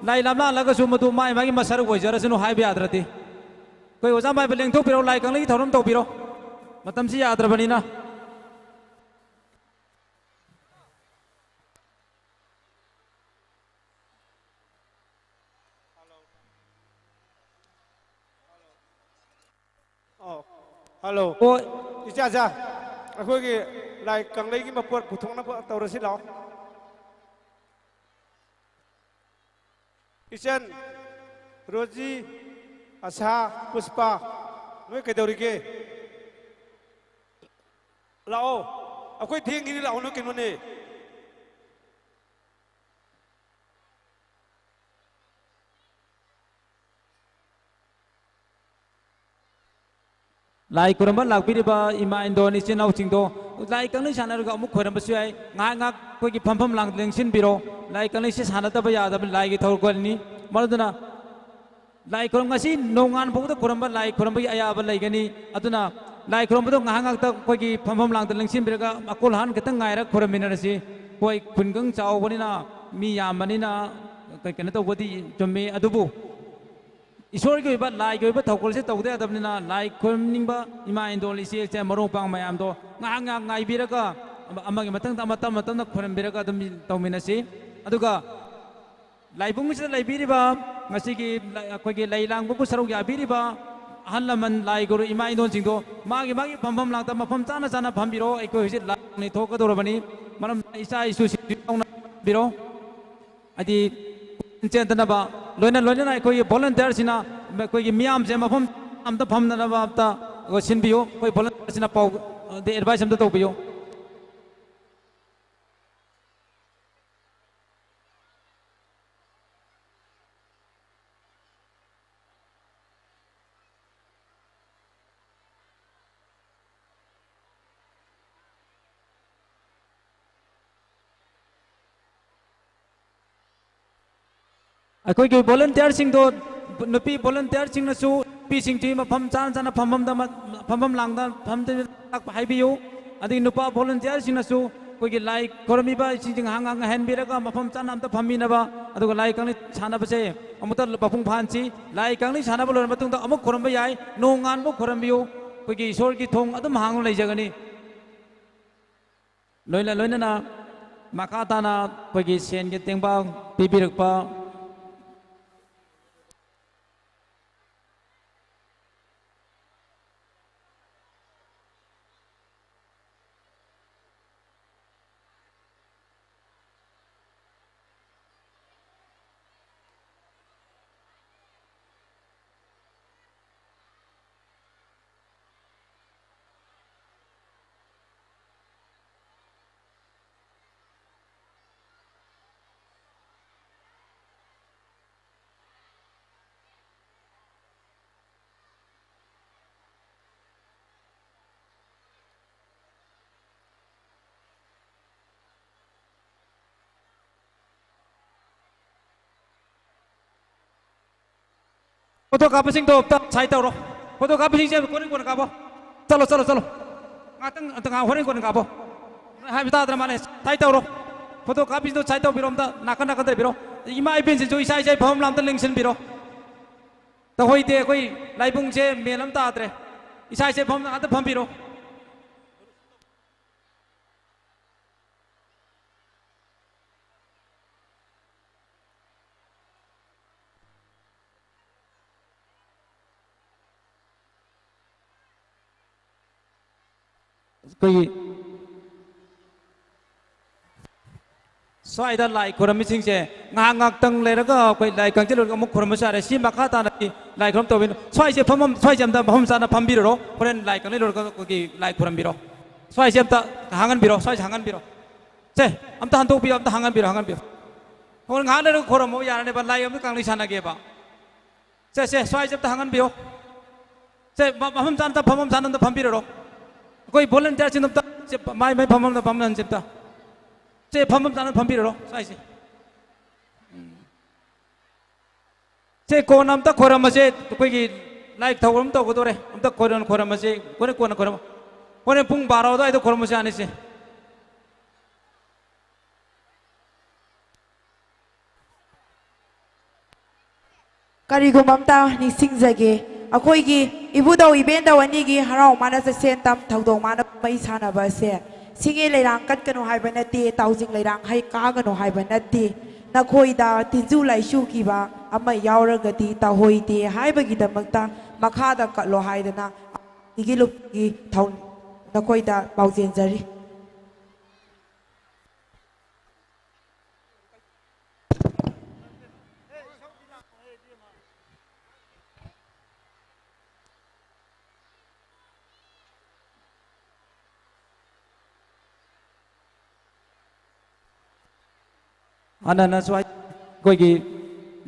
ꯂꯥꯏ ꯂꯝꯂꯥꯜꯂꯒꯁꯨ ꯃꯗꯨ ꯃꯥꯏ ꯃꯥꯒꯤ ꯃꯁꯔꯨꯛ ꯑꯣꯏꯖꯔꯁꯅꯨ ꯍꯥꯏꯕ ꯌꯥꯗ꯭ꯔꯗꯤ꯫ ꯑꯩꯈꯣꯏ ꯑꯣꯖꯥ ꯑꯃꯥꯏꯕ ꯂꯦꯡꯊꯣꯛꯄꯤꯔꯣ, ꯂꯥꯏ ꯀꯪꯂꯩꯒꯤ ꯊꯧꯔꯝ ꯇꯧꯕꯤꯔꯣ꯫ ꯃꯇꯝꯁꯤ ꯌꯥꯗ꯭ꯔꯕꯅꯤꯅ꯫ ꯑꯣ, ꯍꯜꯂꯣ꯫ ꯑꯣ꯫ ꯏꯆꯥꯆꯥ, ꯑꯩꯈꯣꯏꯒꯤ ꯂꯥꯏ ꯀꯪꯂꯩꯒꯤ ꯃꯄꯣꯠ ꯄꯨꯊꯣꯛꯅꯕ ꯇꯧꯔꯁꯤ ꯂꯥꯛꯑꯣ꯫ ꯏꯆꯟ, ꯔꯣꯖꯤ, ꯑꯁꯥ, ꯄꯨꯁꯄꯥ, ꯅꯣꯏ ꯀꯩꯗꯧꯔꯤꯒꯦ? ꯂꯥꯛꯑꯣ, ꯑꯩꯈꯣꯏ ꯊꯦꯡꯈꯤꯅꯤ, ꯂꯥꯛꯑꯣ, ꯅꯣꯏ ꯀꯩꯅꯣꯅꯦ꯫ ꯂꯥꯏ ꯈꯨꯔꯨꯝꯕ ꯂꯥꯛꯄꯤꯔꯤꯕ ꯏꯃꯥ ꯏꯟꯗꯣꯟ ꯏꯆꯤꯟ ꯏꯅꯥꯎꯁꯤꯡꯗꯣ ꯂꯥꯏ ꯀꯪꯂꯩ ꯁꯥꯟꯅꯔꯒ ꯑꯃꯨꯛ ꯈꯣꯏꯔꯝꯕꯁꯨ ꯌꯥꯏ꯫ ꯉꯥꯏꯍꯥꯛ ꯉꯥꯏꯍꯥꯛ ꯑꯩꯈꯣꯏꯒꯤ ꯐꯝꯐꯝ ꯂꯥꯡ ꯂꯦꯡꯁꯤꯟꯕꯤꯔꯣ꯫ ꯂꯥꯏ ꯀꯪꯂꯩꯁꯦ ꯁꯥꯟꯅꯗꯕ ꯌꯥꯗꯕ ꯂꯥꯏꯒꯤ ꯊꯧꯔꯝꯅꯤ꯫ ꯃꯔꯝ ꯑꯗꯨꯅ ꯂꯥꯏ ꯈꯨꯔꯨꯝ-, ꯉꯁꯤ ꯅꯣꯡꯉꯥꯟ ꯐꯥꯎꯗ ꯈꯨꯔꯨꯝꯕ, ꯂꯥꯏ ꯈꯨꯔꯨꯝꯕꯒꯤ ꯑꯌꯥꯕ ꯂꯩꯒꯅꯤ꯫ ꯑꯗꯨꯅ ꯂꯥꯏ ꯈꯨꯔꯨꯝꯕꯗꯣ ꯉꯥꯏꯍꯥꯛ ꯉꯥꯏꯍꯥꯛꯇ ꯑꯩꯈꯣꯏꯒꯤ ꯐꯝꯐꯝ ꯂꯥꯡꯗ ꯂꯦꯡꯁꯤꯟꯕꯤꯔꯒ ꯑꯀꯣꯜ ꯑꯍꯥꯟ ꯈꯤꯇꯪ ꯉꯥꯏꯔ ꯈꯨꯔꯨꯝꯃꯤꯟꯅꯔꯁꯤ꯫ ꯑꯩꯈꯣꯏ ꯈꯨꯟꯒꯪ ꯆꯥꯎꯕꯅꯤꯅ, ꯃꯤ ꯌꯥꯝꯕꯅꯤꯅ ꯀꯩ-, ꯀꯩꯅꯣ ꯇꯧꯕꯗꯤ ꯆꯨꯝꯃꯤ, ꯑꯗꯨꯕꯨ ꯏꯁꯣꯔꯒꯤ ꯑꯣꯏꯕ, ꯂꯥꯏꯒꯤ ꯑꯣꯏꯕ ꯊꯧꯒꯜꯁꯦ ꯇꯧꯗ ꯌꯥꯗꯕꯅꯤꯅ, ꯂꯥꯏ ꯈꯨꯔꯨꯝꯅꯤꯡꯕ ꯏꯃꯥ ꯏꯟꯗꯣꯜ ꯏꯆꯦ ꯏꯆꯦ ꯃꯔꯨꯞ ꯃꯄꯥꯡ ꯃꯌꯥꯝꯗꯣ ꯉꯥꯏꯍꯥꯛ ꯉꯥꯏꯍꯥꯛ ꯉꯥꯏꯕꯤꯔꯒ, ꯑꯃ-, ꯑꯃꯒꯤ ꯃꯊꯪꯗ ꯑꯃ, ꯇꯞꯅ ꯇꯞꯅ ꯈꯨꯔꯨꯝꯕꯤꯔꯒ ꯑꯗꯨꯝ ꯇꯧꯃꯤꯟꯅꯁꯤ꯫ ꯑꯗꯨꯒ ꯂꯥꯏꯕꯨꯡꯁꯤꯗ ꯂꯩꯕꯤꯔꯤꯕ ꯉꯁꯤꯒꯤ ꯂ-, ꯑꯩꯈꯣꯏꯒꯤ ꯂꯩ ꯂꯥꯡꯕꯕꯨ ꯁꯔꯨꯛ ꯌꯥꯕꯤꯔꯤꯕ ꯑꯍꯜ ꯂꯃꯟ, ꯂꯥꯏ ꯒꯨꯔꯨ, ꯏꯃꯥ ꯏꯟꯗꯣꯟꯁꯤꯡꯗꯣ ꯃꯥꯒꯤ ꯃꯥꯒꯤ ꯐꯝꯐꯝ ꯂꯥꯡꯗ ꯃꯐꯝ ꯆꯥꯅ ꯆꯥꯅ ꯐꯝꯕꯤꯔꯣ꯫ ꯑꯩꯈꯣꯏ ꯍꯧꯖꯤꯛ ꯂꯥꯏ ꯊꯣꯛꯀꯗꯧꯔꯕꯅꯤ꯫ ꯃꯔꯝ ꯏꯆꯥ ꯏꯁꯨꯁꯤꯡ ꯌꯥꯎꯅ ꯐꯝꯕꯤꯔꯣ꯫ ꯍꯥꯏꯗꯤ ꯆꯦꯟꯗꯅꯕ, ꯂꯣꯏꯅ ꯂꯣꯏꯅꯅ ꯑꯩꯈꯣꯏꯒꯤ ꯚꯣꯂꯨꯟꯇꯤꯌꯔꯁꯤꯅ ꯑꯩꯈꯣꯏꯒꯤ ꯃꯤꯌꯥꯝꯁꯦ ꯃꯐꯝ ꯑꯝꯇ ꯐꯝꯅꯅꯕ ꯑꯝꯇ ꯁꯤꯟꯕꯤꯌꯨ꯫ ꯑꯩꯈꯣꯏ ꯚꯣꯂꯨꯟꯇꯤꯌꯔꯁꯤꯅ ꯄꯥꯎ, ꯑꯗꯩ ꯑꯦꯗꯚꯥꯏꯁ ꯑꯝꯇ ꯇꯧꯕꯤꯌꯨ꯫ ꯑꯩꯈꯣꯏꯒꯤ ꯚꯣꯂꯨꯟꯇꯤꯌꯔꯁꯤꯡꯗꯣ, ꯅꯨꯄꯤ ꯚꯣꯂꯨꯟꯇꯤꯌꯔꯁꯤꯡꯅꯁꯨ ꯅꯨꯄꯤꯁꯤꯡꯁꯤ ꯃꯐꯝ ꯆꯥꯅ ꯆꯥꯅ ꯐꯝꯐꯝꯗ, ꯐꯝꯐꯝ ꯂꯥꯡꯗ ꯐꯝꯗ ꯍꯥꯏꯕꯤꯌꯨ꯫ ꯑꯗꯒꯤ ꯅꯨꯄꯥ ꯚꯣꯂꯨꯟꯇꯤꯌꯔꯁꯤꯡꯅꯁꯨ ꯑꯩꯈꯣꯏꯒꯤ ꯂꯥꯏ ꯈꯣꯏꯔꯝꯃꯤꯕ ꯏꯁꯤꯡꯁꯤ ꯉꯥꯏꯍꯥꯛ ꯉꯥꯏꯍꯥꯛ ꯉꯥꯏꯍꯟꯕꯤꯔꯒ ꯃꯐꯝ ꯆꯥꯅ ꯑꯝꯇ ꯐꯝꯃꯤꯟꯅꯕ, ꯑꯗꯨꯒ ꯂꯥꯏ ꯀꯪꯂꯩ ꯁꯥꯟꯅꯕꯁꯦ ꯑꯃꯨꯛꯇ ꯃꯄꯨꯡ ꯐꯥꯍꯟꯁꯤ꯫ ꯂꯥꯏ ꯀꯪꯂꯩ ꯁꯥꯟꯅꯕ ꯂꯣꯏꯔ ꯃꯇꯨꯡꯗ ꯑꯃꯨꯛ ꯈꯣꯏꯔꯝꯕ ꯌꯥꯏ, ꯅꯣꯡꯉꯥꯟꯕ ꯈꯣꯏꯔꯝꯕꯤꯌꯨ꯫ ꯑꯩꯈꯣꯏꯒꯤ ꯏꯁꯣꯔꯒꯤ ꯊꯣꯡ ꯑꯗꯨꯝ ꯍꯥꯡꯗꯨꯅ ꯂꯩꯖꯒꯅꯤ꯫ ꯂꯣꯏꯅ ꯂꯣꯏꯅꯅ ꯃꯈꯥ ꯇꯥꯅ ꯑꯩꯈꯣꯏꯒꯤ ꯁꯦꯟꯒꯤ ꯇꯦꯡꯕꯥꯡ ꯄꯤꯕꯤꯔꯛꯄ ꯐꯣꯇꯣ ꯀꯥꯞꯄꯁꯤꯡꯗꯣ ꯑꯝꯇ ꯁꯥꯏꯠ ꯇꯧꯔꯣ꯫ ꯐꯣꯇꯣ ꯀꯥꯞꯄꯁꯤꯡꯁꯦ ꯍꯣꯔꯦꯟ ꯀꯣꯟꯅ ꯀꯥꯞꯄꯣ꯫ ꯆꯠꯂꯣ, ꯆꯠꯂꯣ, ꯆꯠꯂꯣ꯫ ꯉꯥꯛꯇꯪ, ꯑꯝꯇ ꯉꯥꯏ, ꯍꯣꯔꯦꯟ ꯀꯣꯟꯅ ꯀꯥꯞꯄꯣ꯫ ꯍꯥꯏꯕ ꯇꯥꯗ꯭ꯔ ꯃꯥꯜꯂꯦ꯫ ꯁꯥꯏꯠ ꯇꯧꯔꯣ꯫ ꯐꯣꯇꯣ ꯀꯥꯞꯄꯤꯁꯤꯡꯗꯣ ꯁꯥꯏꯠ ꯇꯧꯕꯤꯔꯣ ꯑꯝꯇ꯫ ꯅꯥꯀꯟ ꯅꯥꯀꯟꯗ ꯂꯩꯕꯤꯔꯣ꯫ ꯏꯃꯥ ꯏꯕꯦꯟꯁꯤꯡꯁꯨ ꯏꯁꯥ ꯏꯁꯥꯒꯤ ꯐꯝꯐꯝ ꯂꯥꯝꯇ ꯂꯦꯡꯁꯤꯟꯕꯤꯔꯣ꯫ ꯇꯧꯍꯩꯗꯦ, ꯑꯩꯈꯣꯏ ꯂꯥꯏꯕꯨꯡꯁꯦ ꯃꯦꯟ ꯑꯃ ꯇꯥꯗ꯭ꯔꯦ꯫ ꯏꯁꯥ ꯏꯁꯥꯒꯤ ꯐꯝꯐꯝ ꯉꯥꯛꯇ ꯐꯝꯕꯤꯔꯣ꯫ ꯑꯩꯈꯣꯏꯒꯤ ꯁ꯭ꯋꯥꯏꯗ ꯂꯥꯏ ꯈꯣꯏꯔꯝꯃꯤꯁꯤꯡꯁꯦ ꯉꯥꯏꯍꯥꯛ ꯉꯥꯏꯍꯥꯛꯇꯪ ꯂꯩꯔꯒ ꯑꯩꯈꯣꯏ ꯂꯥꯏ ꯀꯪꯁꯤꯜꯂꯨꯔꯒ ꯑꯃꯨꯛ ꯈꯣꯏꯔꯝꯕꯁꯨ ꯌꯥꯔꯦ꯫ ꯁꯤ ꯃꯈꯥ ꯇꯥꯅꯗꯤ ꯂꯥꯏ ꯈꯣꯏꯔꯝ ꯇꯧꯕꯤꯅꯨ꯫ ꯁ꯭ꯋꯥꯏꯁꯦ ꯐꯝꯐꯝ, ꯁ꯭ꯋꯥꯏꯁꯦ ꯑꯝꯇ ꯃꯐꯝ ꯆꯥꯅ ꯐꯝꯕꯤꯔꯔꯣ꯫ ꯍꯣꯔꯦꯟ ꯂꯥꯏ ꯀꯪꯂꯤ ꯂꯣꯏꯔꯒ ꯑꯩꯈꯣꯏꯒꯤ ꯂꯥꯏ ꯈꯣꯏꯔꯝꯕꯤꯔꯣ꯫ ꯁ꯭ꯋꯥꯏꯁꯦ ꯑꯝꯇ ꯍꯥꯡꯍꯟꯕꯤꯔꯣ, ꯁ꯭ꯋꯥꯏꯁꯦ ꯍꯥꯡꯍꯟꯕꯤꯔꯣ꯫ ꯁꯦ, ꯑꯝꯇ ꯍꯟꯗꯣꯛꯄꯤꯌꯣ, ꯑꯝꯇ ꯍꯥꯡꯍꯟꯕꯤꯔꯣ, ꯍꯥꯡꯍꯟꯕꯤꯔꯣ꯫ ꯍꯣꯔꯦꯟ ꯉꯥꯏꯍꯥꯛ ꯂꯩꯔꯒ ꯈꯣꯏꯔꯝꯃꯣ, ꯌꯥꯔꯅꯦꯕ, ꯂꯥꯏ ꯑꯝꯇ ꯀꯪꯂꯩ ꯁꯥꯟꯅꯒꯦꯕ꯫ ꯁꯦ, ꯁꯦ, ꯁ꯭ꯋꯥꯏꯁꯦ ꯑꯝꯇ ꯍꯥꯡꯍꯟꯕꯤꯌꯣ꯫ ꯁꯦ, ꯃ-, ꯃꯐꯝ ꯆꯥꯅ ꯑꯝꯇ, ꯐꯝꯐꯝ ꯆꯥꯅ ꯑꯝꯇ ꯐꯝꯕꯤꯔꯔꯣ꯫ ꯑꯩꯈꯣꯏ ꯚꯣꯂꯨꯟꯇꯤꯌꯔꯁꯤꯡ ꯑꯝꯇ, ꯁꯦ, ꯃꯥꯏ ꯃꯥꯏ ꯐꯝꯐꯝꯗ ꯐꯝꯍꯟꯁꯤ ꯑꯝꯇ꯫ ꯁꯦ, ꯐꯝꯐꯝ ꯆꯥꯅ ꯐꯝꯕꯤꯔꯔꯣ, ꯁ꯭ꯋꯥꯏꯁꯦ꯫ ꯎꯝ꯫ ꯁꯦ, ꯀꯣꯟꯅ ꯑꯝꯇ ꯈꯣꯏꯔꯝꯃꯁꯦ, ꯑꯩꯈꯣꯏꯒꯤ ꯂꯥꯏ ꯊꯧꯔꯝ ꯇꯧꯒꯗꯧꯔꯦ꯫ ꯑꯝꯇ ꯈꯣꯏꯔꯝ-, ꯈꯣꯏꯔꯝꯃꯁꯦ꯫ ꯍꯣꯔꯦꯟ ꯀꯣꯟꯅ ꯈꯣꯏꯔꯝꯃ-, ꯍꯣꯔꯦꯟ ꯄꯨꯡ ꯕꯥꯔꯣ ꯑꯗꯨꯋꯥꯏꯗ ꯈꯣꯏꯔꯝꯃꯁꯦ, ꯑꯅꯤꯁꯦ꯫ ꯀꯔꯤꯒꯨꯝꯕ ꯑꯝꯇ ꯅꯤꯡꯁꯤꯡꯖꯒꯦ꯫ ꯑꯩꯈꯣꯏꯒꯤ ꯏꯕꯨꯙꯧ ꯏꯕꯦꯟꯗꯧ ꯑꯅꯤꯒꯤ ꯍꯔꯥꯎ ꯃꯥꯟꯅ ꯆꯠꯁꯦꯟ ꯇꯝ ꯊꯧꯗꯣꯛ ꯃꯥꯟꯅ ꯃꯩ ꯁꯥꯟꯅꯕ ꯑꯁꯦ, ꯁꯤꯡꯉꯦ ꯂꯩꯔꯥꯡ ꯀꯠꯀꯅꯨ ꯍꯥꯏꯕ ꯅꯠꯇꯦ, ꯇꯥꯎꯖꯤꯡ ꯂꯩꯔꯥꯡ ꯍꯩ ꯀꯥꯒꯅꯨ ꯍꯥꯏꯕ ꯅꯠꯇꯦ꯫ ꯅꯈꯣꯏꯗ ꯇꯤꯟꯖꯨ ꯂꯥꯏꯁꯨ ꯀꯤꯕ ꯑꯃ ꯌꯥꯎꯔꯒꯗꯤ ꯇꯧꯍꯣꯏꯗꯦ ꯍꯥꯏꯕꯒꯤꯗꯃꯛꯇ ꯃꯈꯥꯗ ꯀꯠꯂꯣ ꯍꯥꯏꯗꯅ ꯁꯤꯒꯤ ꯂꯨꯞꯀꯤ ꯊꯧ-, ꯅꯈꯣꯏꯗ ꯄꯥꯎꯖꯦꯟꯖꯔꯤ꯫ ꯑꯅꯅ ꯁ꯭ꯋꯥꯏ ꯑꯩꯈꯣꯏꯒꯤ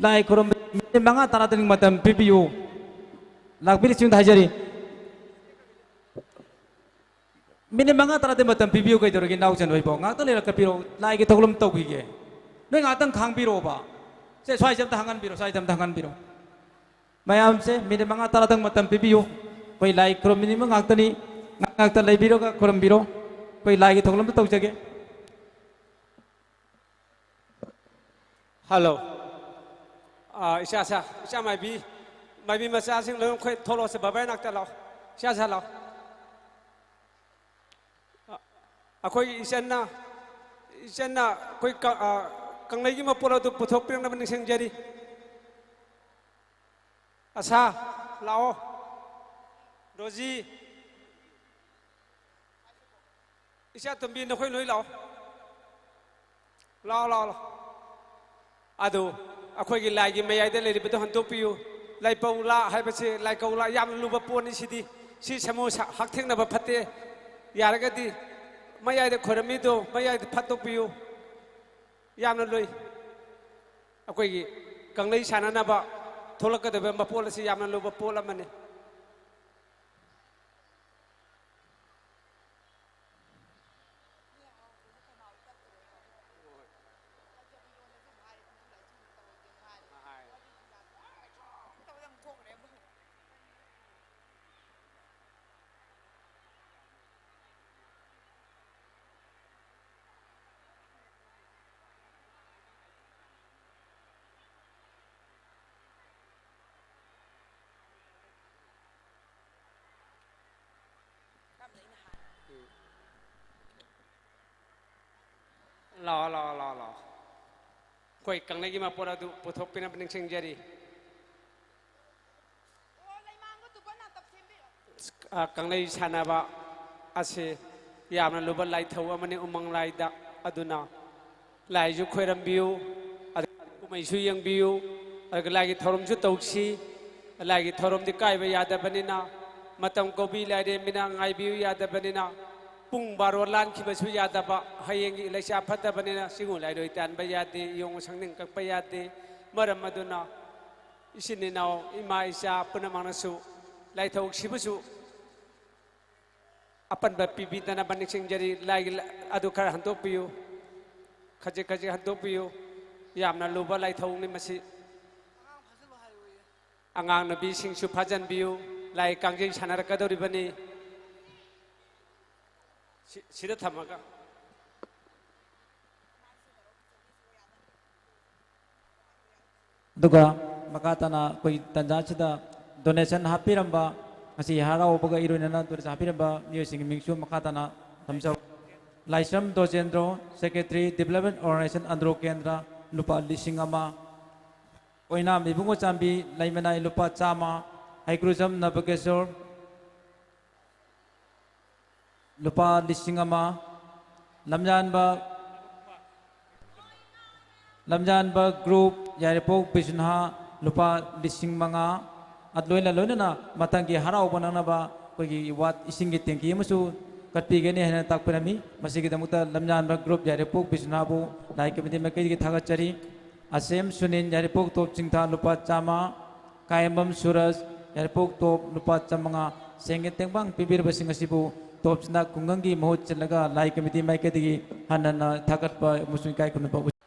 ꯂꯥꯏ ꯈꯨꯔꯨꯝꯕ ꯃꯤꯅꯤꯠ ꯃꯉꯥ ꯇꯔꯥꯗꯪ ꯃꯇꯝ ꯄꯤꯕꯤꯌꯨ꯫ ꯂꯥꯛꯄꯤꯔꯤꯁꯤꯡꯗ ꯍꯥꯏꯖꯔꯤ꯫ ꯃꯤꯅꯤꯠ ꯃꯉꯥ ꯇꯔꯥꯗꯤ ꯃꯇꯝ ꯄꯤꯕꯤꯌꯨ, ꯀꯩꯗꯧꯔꯒꯦ, ꯏꯅꯥꯎꯆꯟ ꯍꯣꯏꯕꯣ? ꯉꯥꯛꯇꯪ ꯂꯩꯔ ꯀꯠꯄꯤꯔꯛꯑꯣ, ꯂꯥꯏꯒꯤ ꯊꯧꯔꯝ ꯇꯧꯈꯤꯒꯦ꯫ ꯅꯣꯏ ꯉꯥꯛꯇꯪ ꯈꯥꯡꯕꯤꯔꯛꯑꯣꯕ꯫ ꯁꯦ, ꯁ꯭ꯋꯥꯏꯁꯦ ꯑꯝꯇ ꯍꯥꯡꯍꯟꯕꯤꯔꯣ, ꯁ꯭ꯋꯥꯏꯁꯦ ꯑꯝꯇ ꯍꯥꯡꯍꯟꯕꯤꯔꯣ꯫ ꯃꯌꯥꯝꯁꯦ ꯃꯤꯅꯤꯠ ꯃꯉꯥ ꯇꯔꯥꯗꯪ ꯃꯇꯝ ꯄꯤꯕꯤꯌꯨ꯫ ꯑꯩꯈꯣꯏ ꯂꯥꯏ ꯈꯨꯔꯨꯝꯃꯤꯕ ꯉꯥꯛꯇꯅꯤ, ꯉꯥꯛ ꯉꯥꯛꯇ ꯂꯩꯕꯤꯔꯒ ꯈꯨꯔꯨꯝꯕꯤꯔꯣ꯫ ꯑꯩꯈꯣꯏ ꯂꯥꯏꯒꯤ ꯊꯧꯔꯝ ꯑꯝꯇ ꯇꯧꯖꯒꯦ꯫ ꯍꯜꯂꯣ꯫ ꯑꯥ, ꯏꯆꯥ ꯁꯥ, ꯏꯆꯥ ꯃꯥꯏꯕꯤ, ꯃꯥꯏꯕꯤ ꯃꯆꯥꯁꯤꯡ ꯂꯣꯏꯅ ꯑꯩꯈꯣꯏ ꯊꯣꯛꯂꯛꯑꯣꯁꯦ, ꯕꯕꯥ ꯅꯥꯛꯇ ꯂꯥꯛꯑꯣ꯫ ꯏꯆꯥ ꯁꯥ ꯂꯥꯛꯑꯣ꯫ ꯑ-, ꯑꯩꯈꯣꯏꯒꯤ ꯏꯆꯟꯅ, ꯏꯆꯟꯅ ꯑꯩꯈꯣꯏ ꯀ-, ꯑ, ꯀꯪꯂꯩꯒꯤ ꯃꯄꯣꯠ ꯑꯗꯨ ꯄꯨꯊꯣꯛꯄꯤꯔꯛꯅꯕ ꯅꯤꯡꯁꯤꯡꯖꯔꯤ꯫ ꯑꯁꯥ, ꯂꯥꯛꯑꯣ꯫ ꯔꯣꯖꯤ, ꯏꯆꯥ ꯇꯣꯝꯕꯤ, ꯅꯈꯣꯏ ꯂꯣꯏ ꯂꯥꯛꯑꯣ꯫ ꯂꯥꯛꯑꯣ, ꯂꯥꯛꯑꯣ, ꯂꯥꯛꯑꯣ꯫ ꯑꯗꯨ ꯑꯩꯈꯣꯏꯒꯤ ꯂꯥꯏꯒꯤ ꯃꯌꯥꯏꯗ ꯂꯩꯔꯤꯕꯗꯨ ꯍꯟꯗꯣꯛꯄꯤꯌꯨ꯫ ꯂꯥꯏꯄꯧ ꯂꯥ ꯍꯥꯏꯕꯁꯤ, ꯂꯥꯏꯀꯧ ꯂꯥ ꯌꯥꯝꯅ ꯂꯨꯕ ꯄꯣꯠꯅꯤ꯫ ꯁꯤꯗꯤ, ꯁꯤ ꯁꯃꯨ ꯁ-, ꯍꯛꯊꯦꯡꯅꯕ ꯐꯠꯇꯦ꯫ ꯌꯥꯔꯒꯗꯤ ꯃꯌꯥꯏꯗ ꯈꯣꯏꯔꯝꯃꯤꯗꯨ ꯃꯌꯥꯏꯗ ꯐꯠꯇꯣꯛꯄꯤꯌꯨ꯫ ꯌꯥꯝꯅ ꯂꯨꯏ꯫ ꯑꯩꯈꯣꯏꯒꯤ ꯀꯪꯂꯩ ꯁꯥꯟꯅꯅꯕ ꯊꯣꯛꯂꯛꯀꯗꯕ ꯃꯄꯣꯠ ꯑꯁꯤ ꯌꯥꯝꯅ ꯂꯨꯕ ꯄꯣꯠ ꯑꯃꯅꯤ꯫ ꯂꯥꯛꯑꯣ, ꯂꯥꯛꯑꯣ, ꯂꯥꯛꯑꯣ, ꯂꯥꯛꯑꯣ꯫ ꯑꯩꯈꯣꯏ ꯀꯪꯂꯩꯒꯤ ꯃꯄꯣꯠ ꯑꯗꯨ ꯄꯨꯊꯣꯛꯄꯤꯅꯕ ꯅꯤꯡꯁꯤꯡꯖꯔꯤ꯫ ꯑ, ꯀꯪꯂꯩ ꯁꯥꯟꯅꯕ ꯑꯁꯤ ꯌꯥꯝꯅ ꯂꯨꯕ ꯂꯥꯏꯊꯧ ꯑꯃꯅꯤ ꯎꯃꯪ ꯂꯥꯏꯗ꯫ ꯑꯗꯨꯅ ꯂꯥꯏꯁꯨ ꯈꯣꯏꯔꯝꯕꯤꯌꯨ, ꯑꯗꯨꯒ ꯀꯨꯝꯍꯩꯁꯨ ꯌꯦꯡꯕꯤꯌꯨ, ꯑꯗꯨꯒ ꯂꯥꯏꯒꯤ ꯊꯧꯔꯝꯁꯨ ꯇꯧꯁꯤ꯫ ꯂꯥꯏꯒꯤ ꯊꯧꯔꯝꯗꯤ ꯀꯥꯏꯕ ꯌꯥꯗꯕꯅꯤꯅ, ꯃꯇꯝ ꯀꯧꯕꯤ ꯂꯥꯏꯔꯦꯝꯕꯤꯅ ꯉꯥꯏꯕꯤꯌꯨ ꯌꯥꯗꯕꯅꯤꯅ, ꯄꯨꯡ ꯕꯥꯔꯣ ꯂꯥꯟꯈꯤꯕꯁꯨ ꯌꯥꯗꯕ, ꯍꯌꯦꯡꯒꯤ ꯂꯩꯁꯥ ꯐꯠꯇꯕꯅꯤꯅ ꯆꯤꯡꯉꯨ ꯂꯥꯏꯔꯣꯏ ꯇꯥꯟꯕ ꯌꯥꯗꯦ, ꯌꯣꯡ ꯁꯪꯅꯤꯡ ꯀꯛꯄ ꯌꯥꯗꯦ꯫ ꯃꯔꯝ ꯑꯗꯨꯅ ꯏꯆꯤꯟ ꯏꯅꯥꯎ, ꯏꯃꯥ ꯏꯆꯥ ꯄꯨꯝꯅꯃꯛꯅꯁꯨ ꯂꯥꯏꯊꯧꯁꯤꯕꯨꯁꯨ ꯑꯄꯟꯕ ꯄꯤꯕꯤꯗꯅꯕ ꯅꯤꯡꯁꯤꯡꯖꯔꯤ꯫ ꯂꯥꯏꯒꯤ ꯂ-, ꯑꯗꯨ ꯈꯔ ꯍꯟꯗꯣꯛꯄꯤꯌꯨ, ꯈꯖꯤꯛ ꯈꯖꯤꯛ ꯍꯟꯗꯣꯛꯄꯤꯌꯨ꯫ ꯌꯥꯝꯅ ꯂꯨꯕ ꯂꯥꯏꯊꯧꯅꯤ ꯃꯁꯤ꯫ ꯑꯉꯥꯡ ꯅꯨꯄꯤꯁꯤꯡꯁꯨ ꯐꯥꯖꯟꯕꯤꯌꯨ꯫ ꯂꯥꯏ ꯀꯥꯡꯖꯩ ꯁꯥꯟꯅꯔꯛꯀꯗꯧꯔꯤꯕꯅꯤ꯫ ꯁꯤ-, ꯁꯤꯗ ꯊꯝꯃꯒ꯫ ꯑꯗꯨꯒ ꯃꯈꯥ ꯇꯥꯅ ꯑꯩꯈꯣꯏ ꯇꯥꯟꯖꯥꯁꯤꯗ donation ꯍꯥꯞꯄꯤꯔꯝꯕ, ꯉꯁꯤ ꯍꯔꯥꯎꯕꯒ ꯏꯔꯣꯏꯅꯅ donation ꯍꯥꯞꯄꯤꯔꯝꯕ ꯃꯤꯑꯣꯏꯁꯤꯡꯒꯤ ꯃꯤꯡꯁꯨ ꯃꯈꯥ ꯇꯥꯅ ꯊꯝꯖꯧ꯫ ꯂꯥꯏꯁ꯭ꯔꯝ ꯗꯣꯖꯦꯟꯗ꯭ꯔꯣ, Secretary, Development Organization ꯑꯟꯗ꯭ꯔꯣ ꯀꯦꯟꯗ꯭ꯔ, ꯂꯨꯄꯥ ꯂꯤꯁꯤꯡ ꯑꯃ꯫ ꯑꯣꯏꯅꯥꯝ ꯏꯕꯨꯡꯉꯣ ꯆꯥꯟꯕꯤ, ꯂꯩꯃꯅꯥꯏ, ꯂꯨꯄꯥ ꯆꯥꯝꯃ꯫ ꯍꯩꯀ꯭ꯔꯨꯖꯝ ꯅꯕꯀꯦꯁꯣꯔ, ꯂꯨꯄꯥ ꯂꯤꯁꯤꯡ ꯑꯃ꯫ ꯂꯝꯖꯥꯟꯕ, ꯂꯝꯖꯥꯟꯕ group, ꯌꯥꯏꯔꯤꯄꯣꯛ ꯕꯤꯁ꯭ꯋꯥꯅꯥꯊ, ꯂꯨꯄꯥ ꯂꯤꯁꯤꯡ ꯃꯉꯥ꯫ ꯑꯗꯨ ꯂꯣꯏꯅ ꯂꯣꯏꯅꯅ ꯃꯊꯪꯒꯤ ꯍꯔꯥꯎꯕ ꯅꯪꯅꯕ ꯑꯩꯈꯣꯏꯒꯤ ꯋꯥꯠ ꯏꯁꯤꯡꯒꯤ ꯇꯦꯡꯀꯤ ꯑꯃꯁꯨ ꯀꯠꯄꯤꯒꯅꯤ ꯍꯥꯏꯅ ꯇꯥꯛꯄꯤꯔꯝꯃꯤ꯫ ꯃꯁꯤꯒꯤꯗꯃꯛꯇ ꯂꯝꯖꯥꯟꯕ group ꯌꯥꯏꯔꯤꯄꯣꯛ ꯕꯤꯁ꯭ꯋꯥꯅꯥꯊꯕꯨ ꯂꯥꯏ committee ꯃꯥꯏꯀꯩꯗꯒꯤ ꯊꯥꯒꯠꯆꯔꯤ꯫ ꯑꯁꯦꯝ ꯁꯨꯅꯤꯟ, ꯌꯥꯏꯔꯤꯄꯣꯛ ꯇꯣꯞ ꯆꯤꯡꯊꯥ, ꯂꯨꯄꯥ ꯆꯥꯝꯃ꯫ ꯀꯥꯌꯦꯝꯕꯝ ꯁꯨꯔꯖ, ꯌꯥꯏꯔꯤꯄꯣꯛ ꯇꯣꯞ, ꯂꯨꯄꯥ ꯆꯥꯝꯃꯉꯥ꯫ ꯁꯦꯟꯒꯤ ꯇꯦꯡꯕꯥꯡ ꯄꯤꯕꯤꯔꯕꯁꯤꯡ ꯑꯁꯤꯕꯨ ꯇꯣꯞꯁꯤꯅ ꯈꯨꯡꯒꯪꯒꯤ ꯃꯍꯨꯠ ꯁꯤꯜꯂꯒ ꯂꯥꯏ committee ꯃꯥꯏꯀꯩꯗꯒꯤ ꯍꯟꯅ ꯍꯟꯅ ꯊꯥꯒꯠꯄ ꯑꯃꯁꯨꯡ ꯏꯀꯥꯏ ꯈꯨꯝꯅꯕ ꯎꯠ-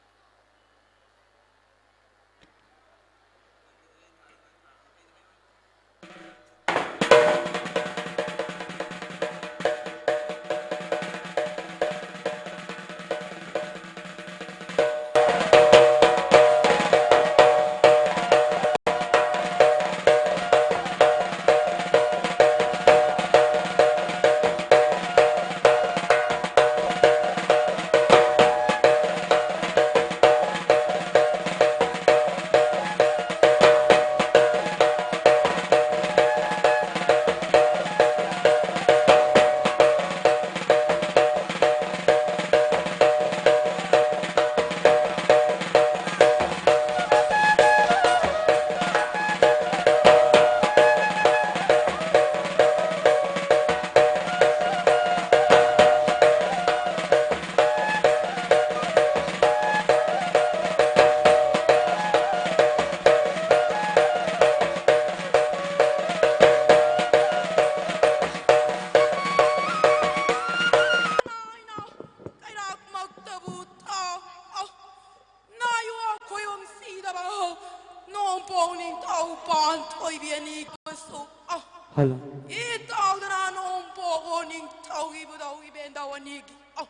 ꯍꯜꯂꯣ꯫ ꯏꯇꯥꯎꯗꯅ ꯅꯣꯡꯄꯣꯛ ꯅꯤꯡꯊꯧ ꯏꯕꯨꯙꯧ ꯏꯕꯦꯟꯗꯧ ꯑꯅꯤꯒꯤ, ꯑꯧ,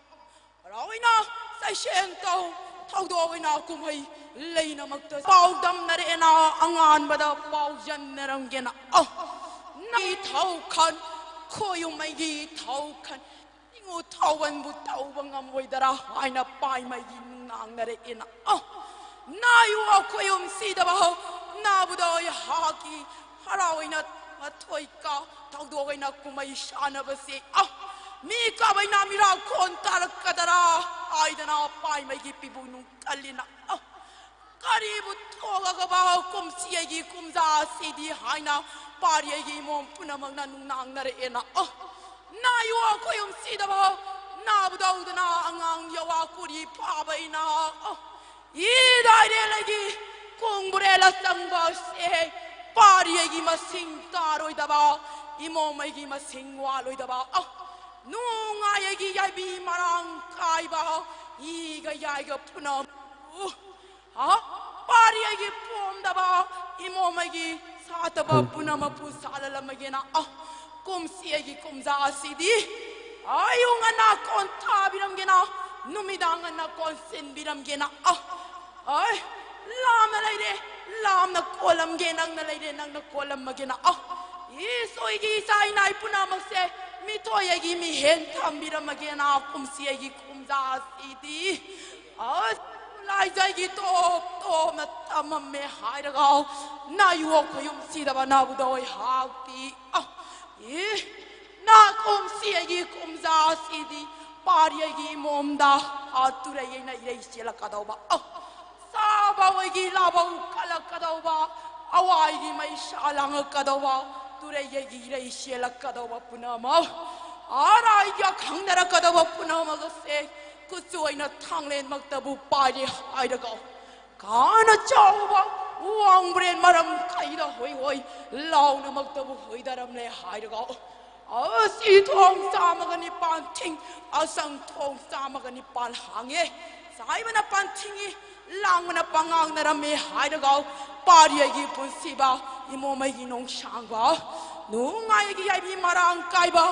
ꯍꯔꯥꯎ ꯑꯣꯏꯅ ꯆꯩꯁꯦꯡ ꯇꯧ, ꯊꯧꯗꯣꯛ ꯑꯣꯏꯅ ꯀꯨꯝꯍꯩ ꯂꯩꯅꯃꯛꯇ ꯄꯥꯎꯗꯝꯅꯔꯦꯅ ꯑꯉꯥꯟꯕꯗ ꯄꯥꯎꯖꯟꯅꯔꯝꯒꯦꯅ꯫ ꯑꯧ, ꯅꯪꯒꯤ ꯊꯧꯈꯟ, ꯈꯣꯌꯨꯝ ꯑꯩꯒꯤ ꯊꯧꯈꯟ, ꯏꯉꯨ ꯊꯥꯎꯕꯟꯕꯨ ꯇꯧꯕ ꯉꯝꯃꯣꯏꯗꯔꯥ ꯍꯥꯏꯅ ꯄꯥꯏꯃꯩꯒꯤ ꯅꯨꯡꯅꯥꯡꯅꯔꯛꯑꯦꯅ꯫ ꯑ, ꯅꯥꯌꯨ ꯑꯩꯈꯣꯏ ꯑꯍꯨꯝ ꯁꯤꯗꯕ ꯍꯧ, ꯅꯥꯕꯨꯗ ꯑꯩꯍꯥꯛꯀꯤ ꯍꯔꯥꯎ ꯑꯣꯏꯅ ꯃꯊꯣꯏ ꯀꯥ ꯊꯧꯗꯣꯛ ꯑꯣꯏꯅ ꯀꯨꯝꯍꯩ ꯁꯥꯟꯅꯕꯁꯤ꯫ ꯑ, ꯃꯤ ꯀꯥꯕꯩꯅ ꯃꯤꯔꯥ ꯈꯣꯟ ꯇꯥꯔꯛꯀꯗꯔꯥ ꯍꯥꯏꯗꯅ ꯄꯥꯏꯃꯩꯒꯤ ꯄꯤꯕꯨ ꯅꯨꯡ ꯀꯜꯂꯤꯅ꯫ ꯑ, ꯀꯔꯤꯕꯨ ꯊꯣꯛꯑꯒꯕ ꯀꯨꯝꯁꯤ ꯑꯩꯒꯤ ꯀꯨꯝꯖꯥ ꯑꯁꯤꯗꯤ ꯍꯥꯏꯅ ꯄꯥꯔꯤ ꯑꯩꯒꯤ ꯏꯃꯣꯝ ꯄꯨꯝꯅꯃꯛꯅ ꯅꯨꯡꯅꯥꯡꯅꯔꯛꯑꯦꯅ꯫ ꯑ, ꯅꯥꯌꯨ ꯑꯩꯈꯣꯏ ꯑꯍꯨꯝ ꯁꯤꯗꯕ ꯅꯥꯕꯨꯗꯧꯗꯅ ꯑꯉꯥꯡ ꯌꯥꯋꯥ ꯀꯨꯔꯤ ꯐꯥꯕꯩꯅ꯫ ꯑ, ꯏꯗꯥꯏꯔꯦꯜ ꯑꯩꯒꯤ ꯀꯣꯡꯕꯨꯔꯦꯜ ꯑꯆꯪꯕ ꯑꯁꯦ ꯄꯥꯔꯤ ꯑꯩꯒꯤ ꯃꯁꯤꯡ ꯀꯥꯔꯣꯏꯗꯕ, ꯏꯃꯣꯝ ꯑꯩꯒꯤ ꯃꯁꯤꯡ ꯋꯥꯂꯣꯏꯗꯕ꯫ ꯑ, ꯅꯨꯡꯉꯥꯏ ꯑꯩꯒꯤ ꯌꯥꯏꯕꯤ ꯃꯔꯥꯡ ꯀꯥꯏꯕ, ꯏꯒ ꯌꯥꯏꯒ ꯄꯨꯝꯅꯃꯛ ꯍꯥ? ꯄꯥꯔꯤ ꯑꯩꯒꯤ ꯄꯣꯝꯗꯕ, ꯏꯃꯣꯝ ꯑꯩꯒꯤ ꯁꯥꯇꯕ ꯍꯝ꯫ ꯄꯨꯝꯅꯃꯛꯄꯨ ꯁꯥꯂꯂꯝꯃꯒꯦꯅ꯫ ꯑ, ꯀꯨꯝꯁꯤ ꯑꯩꯒꯤ ꯀꯨꯝꯖꯥ ꯑꯁꯤꯗꯤ ꯑꯌꯨꯛ ꯉꯟꯅ ꯀꯣꯟ ꯊꯥꯕꯤꯔꯝꯒꯦꯅ, ꯅꯨꯃꯤꯗꯥꯡ ꯉꯟꯅ ꯀꯣꯟ ꯁꯤꯟꯕꯤꯔꯝꯒꯦꯅ꯫ ꯑ, ꯑꯩ ꯂꯥꯝꯅ ꯂꯩꯔꯦ, ꯂꯥꯝꯅ ꯀꯣꯜꯂꯝꯒꯦ, ꯅꯪꯅ ꯂꯩꯔꯦ, ꯅꯪꯅ ꯀꯣꯜꯂꯝꯃꯒꯦꯅ꯫ ꯑ, ꯏꯁꯣꯏꯒꯤ ꯏꯆꯥ ꯏꯅꯥꯏ ꯄꯨꯝꯅꯃꯛꯁꯦ ꯃꯤꯊꯣꯏ ꯑꯩꯒꯤ ꯃꯤꯍꯦꯟ ꯊꯝꯕꯤꯔꯝꯃꯒꯦꯅ, ꯀꯨꯝꯁꯤ ꯑꯩꯒꯤ ꯀꯨꯝꯖꯥ ꯑꯁꯤꯗꯤ ꯑꯁ, ꯂꯥꯏꯖꯩꯒꯤ ꯇꯣꯞ ꯇꯣꯞꯅ ꯇꯝꯃꯝꯃꯦ ꯍꯥꯏꯔꯒ, ꯅꯥꯌꯣꯛ ꯈꯣꯌꯨꯝ ꯁꯤꯗꯕ ꯅꯥꯕꯨꯗ ꯑꯣꯏ ꯍꯥꯎꯇꯤ꯫ ꯑ, ꯏ, ꯅꯥꯀꯣꯝꯁꯤ ꯑꯩꯒꯤ ꯀꯨꯝꯖꯥ ꯑꯁꯤꯗꯤ ꯄꯥꯔꯤ ꯑꯩꯒꯤ ꯏꯃꯣꯝꯗ, ꯑ, ꯇꯨꯔꯩ ꯑꯩꯅ ꯏꯔꯩ ꯆꯦꯜꯂꯛꯀꯗꯧꯕ꯫ ꯑ, ꯆꯥꯕ ꯑꯣꯏꯒꯤ ꯂꯥꯕꯧ ꯀꯜꯂꯛꯀꯗꯧꯕ, ꯑꯋꯥꯏꯒꯤ ꯃꯩꯁꯥ ꯂꯥꯡꯉꯛꯀꯗꯧꯕ, ꯇꯨꯔꯩ ꯑꯩꯒꯤ ꯏꯔꯩ ꯆꯦꯜꯂꯛꯀꯗꯧꯕ ꯄꯨꯝꯅꯃꯛ, ꯑꯔꯥꯏꯒ ꯈꯪꯅꯔꯛꯀꯗꯧꯕ ꯄꯨꯝꯅꯃꯛ ꯑꯁꯦ ꯀꯨꯆꯨ ꯑꯣꯏꯅ ꯊꯥꯡꯂꯦꯟꯃꯛꯇꯕꯨ ꯄꯥꯏꯔꯦ ꯍꯥꯏꯔꯒ, ꯀꯥꯅ ꯆꯥꯎꯕ ꯋꯥꯡꯕ꯭ꯔꯦꯟ ꯃꯔꯝ ꯀꯩꯗ ꯍꯣꯏ ꯍꯣꯏ ꯂꯥꯎꯅꯃꯛꯇꯕꯨ ꯍꯣꯏꯗꯔꯝꯂꯦ ꯍꯥꯏꯔꯒ, ꯑꯁꯤ ꯊꯣꯡ ꯆꯥꯝꯃꯒ ꯅꯤꯄꯥꯟ ꯊꯤꯡ, ꯑꯁꯪ ꯊꯣꯡ ꯆꯥꯝꯃꯒ ꯅꯤꯄꯥꯟ ꯍꯥꯡꯉꯦ꯫ ꯆꯥꯏꯕꯅ ꯄꯥꯟꯊꯤꯡꯉꯤ, ꯂꯥꯡꯕꯅ ꯄꯉꯥꯡꯅꯔꯝꯃꯦ ꯍꯥꯏꯔꯒ, ꯄꯥꯔꯤ ꯑꯩꯒꯤ ꯄꯨꯟꯁꯤꯕ, ꯏꯃꯣꯝ ꯑꯩꯒꯤ ꯅꯣꯡꯁꯥꯡꯕ, ꯅꯨꯡꯉꯥꯏꯒꯤ ꯌꯥꯏꯕꯤ ꯃꯔꯥꯡ ꯀꯥꯏꯕ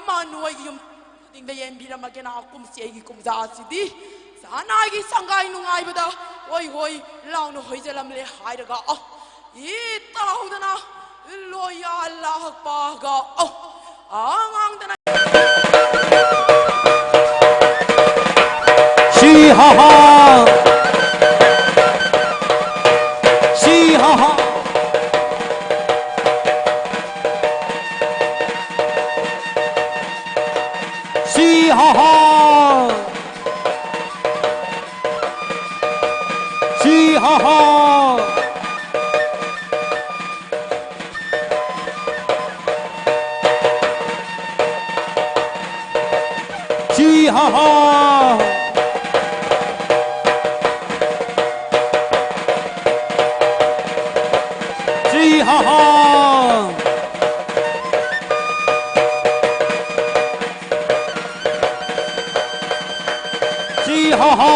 ꯃꯅꯣꯏꯒꯤ ꯌꯨꯝ ꯈꯨꯗꯤꯡꯗ ꯌꯦꯟꯕꯤꯔꯝꯃꯒꯦꯅ ꯀꯨꯝꯁꯤ ꯑꯩꯒꯤ ꯀꯨꯝꯖꯥ ꯑꯁꯤꯗꯤ ꯁꯅꯥꯒꯤ ꯁꯪꯒꯥꯏ ꯅꯨꯡꯉꯥꯏꯕꯗ ꯍꯣꯏ ꯍꯣꯏ ꯂꯥꯎꯅ ꯍꯣꯏꯖꯜꯂꯝꯂꯦ ꯍꯥꯏꯔꯒ ꯑ ꯏ ꯇꯥꯎꯗꯅ ꯂꯣꯏꯌꯥ ꯂꯥꯛꯄꯒ ꯑ ꯑꯉꯥꯡꯗꯅ ꯁꯤ ꯍꯥ ꯍꯥ ꯁꯤ ꯍꯥ ꯍꯥ ꯁꯤ ꯍꯥ ꯍꯥ ꯁꯤ ꯍꯥ ꯍꯥ ꯁꯤ ꯍꯥ ꯍꯥ ꯁꯤ ꯍꯥ ꯍꯥ ꯁꯤ ꯍꯥ ꯍꯥ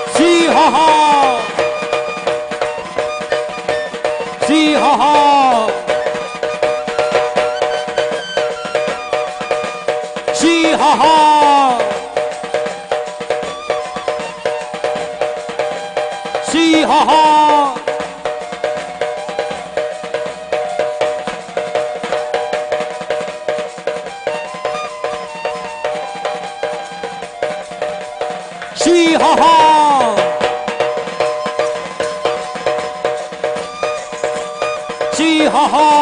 ꯁꯤ ꯍꯥ ꯍꯥ ꯁꯤ ꯍꯥ ꯍꯥ ꯁꯤ ꯍꯥ ꯍꯥ ꯁꯤ ꯍꯥ ꯍꯥ ꯁꯤ ꯍꯥ ꯍꯥ ꯁꯤ ꯍꯥ ꯍꯥ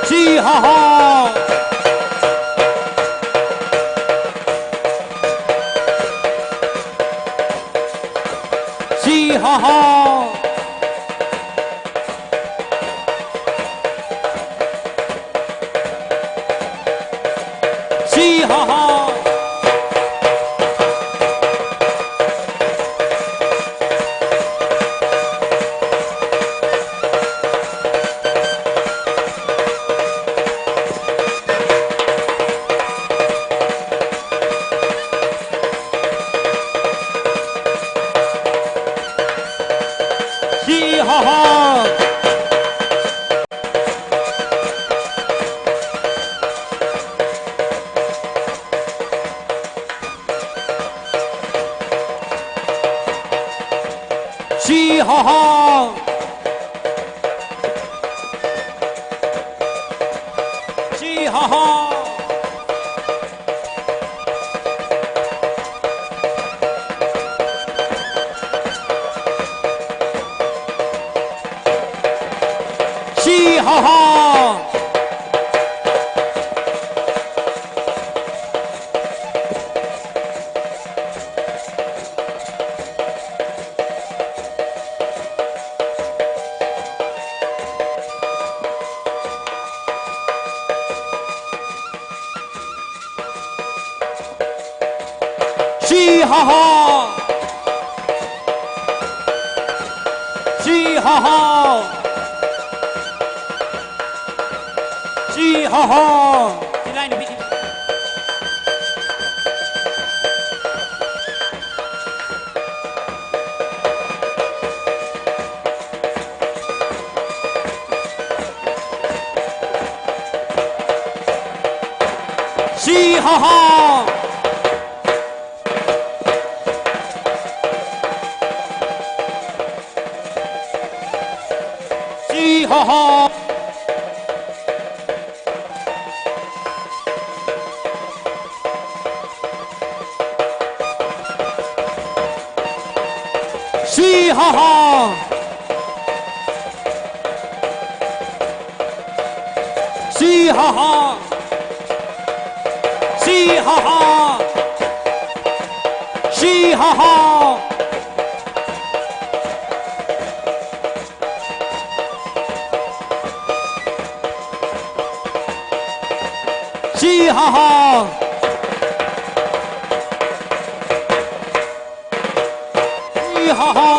ꯁꯤ ꯍꯥ ꯍꯥ ꯁꯤ ꯍꯥ ꯍꯥ ꯁꯤ ꯍꯥ ꯍꯥ ꯍꯥ꯫ ꯁꯤ ꯍꯥ ꯍꯥ꯫ ꯁꯤ ꯍꯥ ꯍꯥ꯫ ꯁꯤ ꯍꯥ ꯍꯥ꯫ ꯁꯤ ꯍꯥ ꯍꯥ꯫ ꯁꯤ ꯍꯥ ꯍꯥ꯫ ꯁꯤ ꯍꯥ ꯍꯥ꯫ ꯁꯤ ꯂꯥꯏ ꯅꯨꯄꯤ ꯊꯤ꯫ ꯁꯤ ꯍꯥ ꯍꯥ꯫ ꯁꯤ ꯍꯥ ꯍꯥ꯫ ꯁꯤ ꯍꯥ ꯍꯥ꯫ ꯁꯤ ꯍꯥ ꯍꯥ꯫ ꯁꯤ ꯍꯥ ꯍꯥ꯫ ꯁꯤ ꯍꯥ ꯍꯥ꯫ ꯁꯤ ꯍꯥ ꯍꯥ꯫ ꯁꯤ ꯍꯥ ꯍꯥ꯫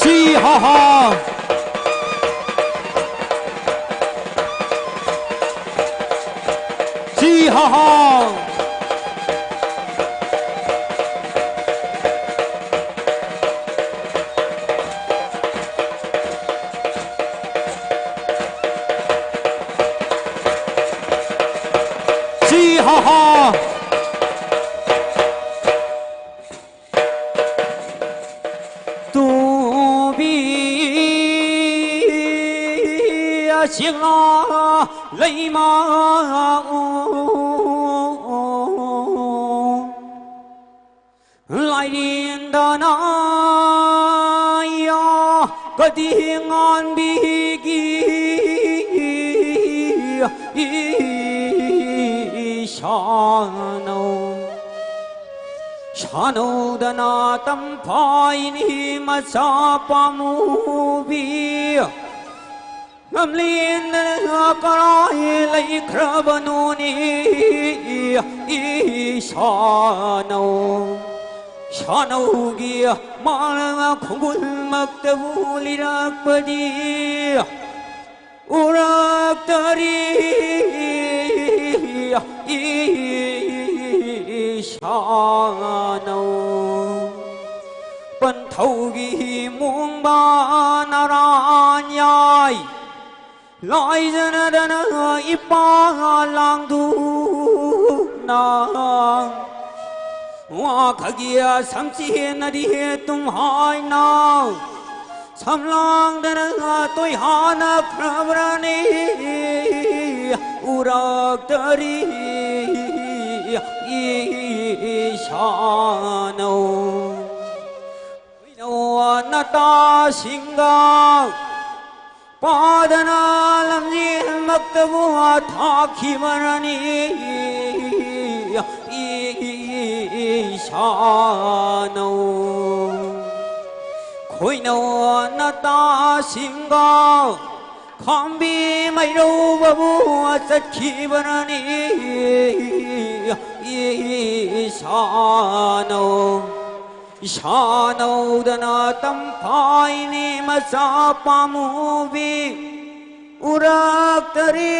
ꯁꯤ ꯍꯥ ꯍꯥ꯫ ꯑꯍꯥ꯫ ꯁꯤ ꯍꯥ ꯍꯥ꯫ ꯇꯨꯕꯤ ꯑꯁꯤꯡꯂꯥ ꯂꯩꯃꯥ ꯎ꯫ ꯂꯥꯏꯔꯦꯟꯗꯅ ꯌꯥꯒꯗꯤ ꯉꯥꯟꯕꯤꯒꯤ ꯏꯁꯥꯅꯧ꯫ ꯁꯥꯅꯧꯗꯅ ꯇꯝꯐꯥꯏꯅꯤ ꯃꯆꯥ ꯄꯥꯝꯃꯨꯕꯤ꯫ ꯂꯝꯂꯦꯟꯗ ꯀꯔꯥꯏ ꯂꯩꯈ꯭ꯔꯕꯅꯣꯅꯦ ꯏꯁꯥꯅꯧ? ꯁꯥꯅꯧꯒꯤ ꯃꯥꯂꯪ ꯈꯣꯡꯒꯨꯜꯃꯛꯇꯕꯨ ꯂꯤꯔꯛꯄꯗꯤ ꯎꯔꯛꯇꯔꯤ ꯏꯁꯥꯅꯧ꯫ ꯄꯟꯊꯧꯒꯤ ꯃꯣꯡꯕ ꯅꯔꯥꯟ ꯌꯥꯏ꯫ ꯂꯥꯏꯖꯅꯗꯅ ꯏꯄꯥ ꯂꯥꯡꯗꯨꯅ ꯋꯥꯈꯒꯤ ꯁꯝꯆꯦꯠꯅꯗꯤ ꯇꯨꯝꯍꯥꯏꯅ ꯁꯝꯂꯥꯡꯗꯅ ꯇꯣꯏꯍꯥꯅꯈ꯭ꯔꯕ꯭ꯔꯅꯤ ꯎꯔꯛꯇꯔꯤ ꯏꯁꯥꯅꯧ꯫ ꯅꯇꯥꯁꯤꯡꯒ ꯄꯥꯗꯅ ꯂꯝꯖꯦꯜꯃꯛꯇꯕꯨ ꯊꯥꯈꯤꯕꯅꯤ ꯏꯁꯥꯅꯧ꯫ ꯈꯣꯏꯅꯧ ꯅꯇꯥꯁꯤꯡꯒ ꯈꯥꯝꯕꯤ ꯃꯩꯔꯧꯕꯕꯨ ꯆꯠꯈꯤꯕꯅꯤ ꯏꯁꯥꯅꯧ꯫ ꯏꯁꯥꯅꯧꯗꯅ ꯇꯝꯐꯥꯏꯅꯤ ꯃꯆꯥ ꯄꯥꯝꯃꯨꯕꯤ ꯎꯔꯛꯇꯔꯤ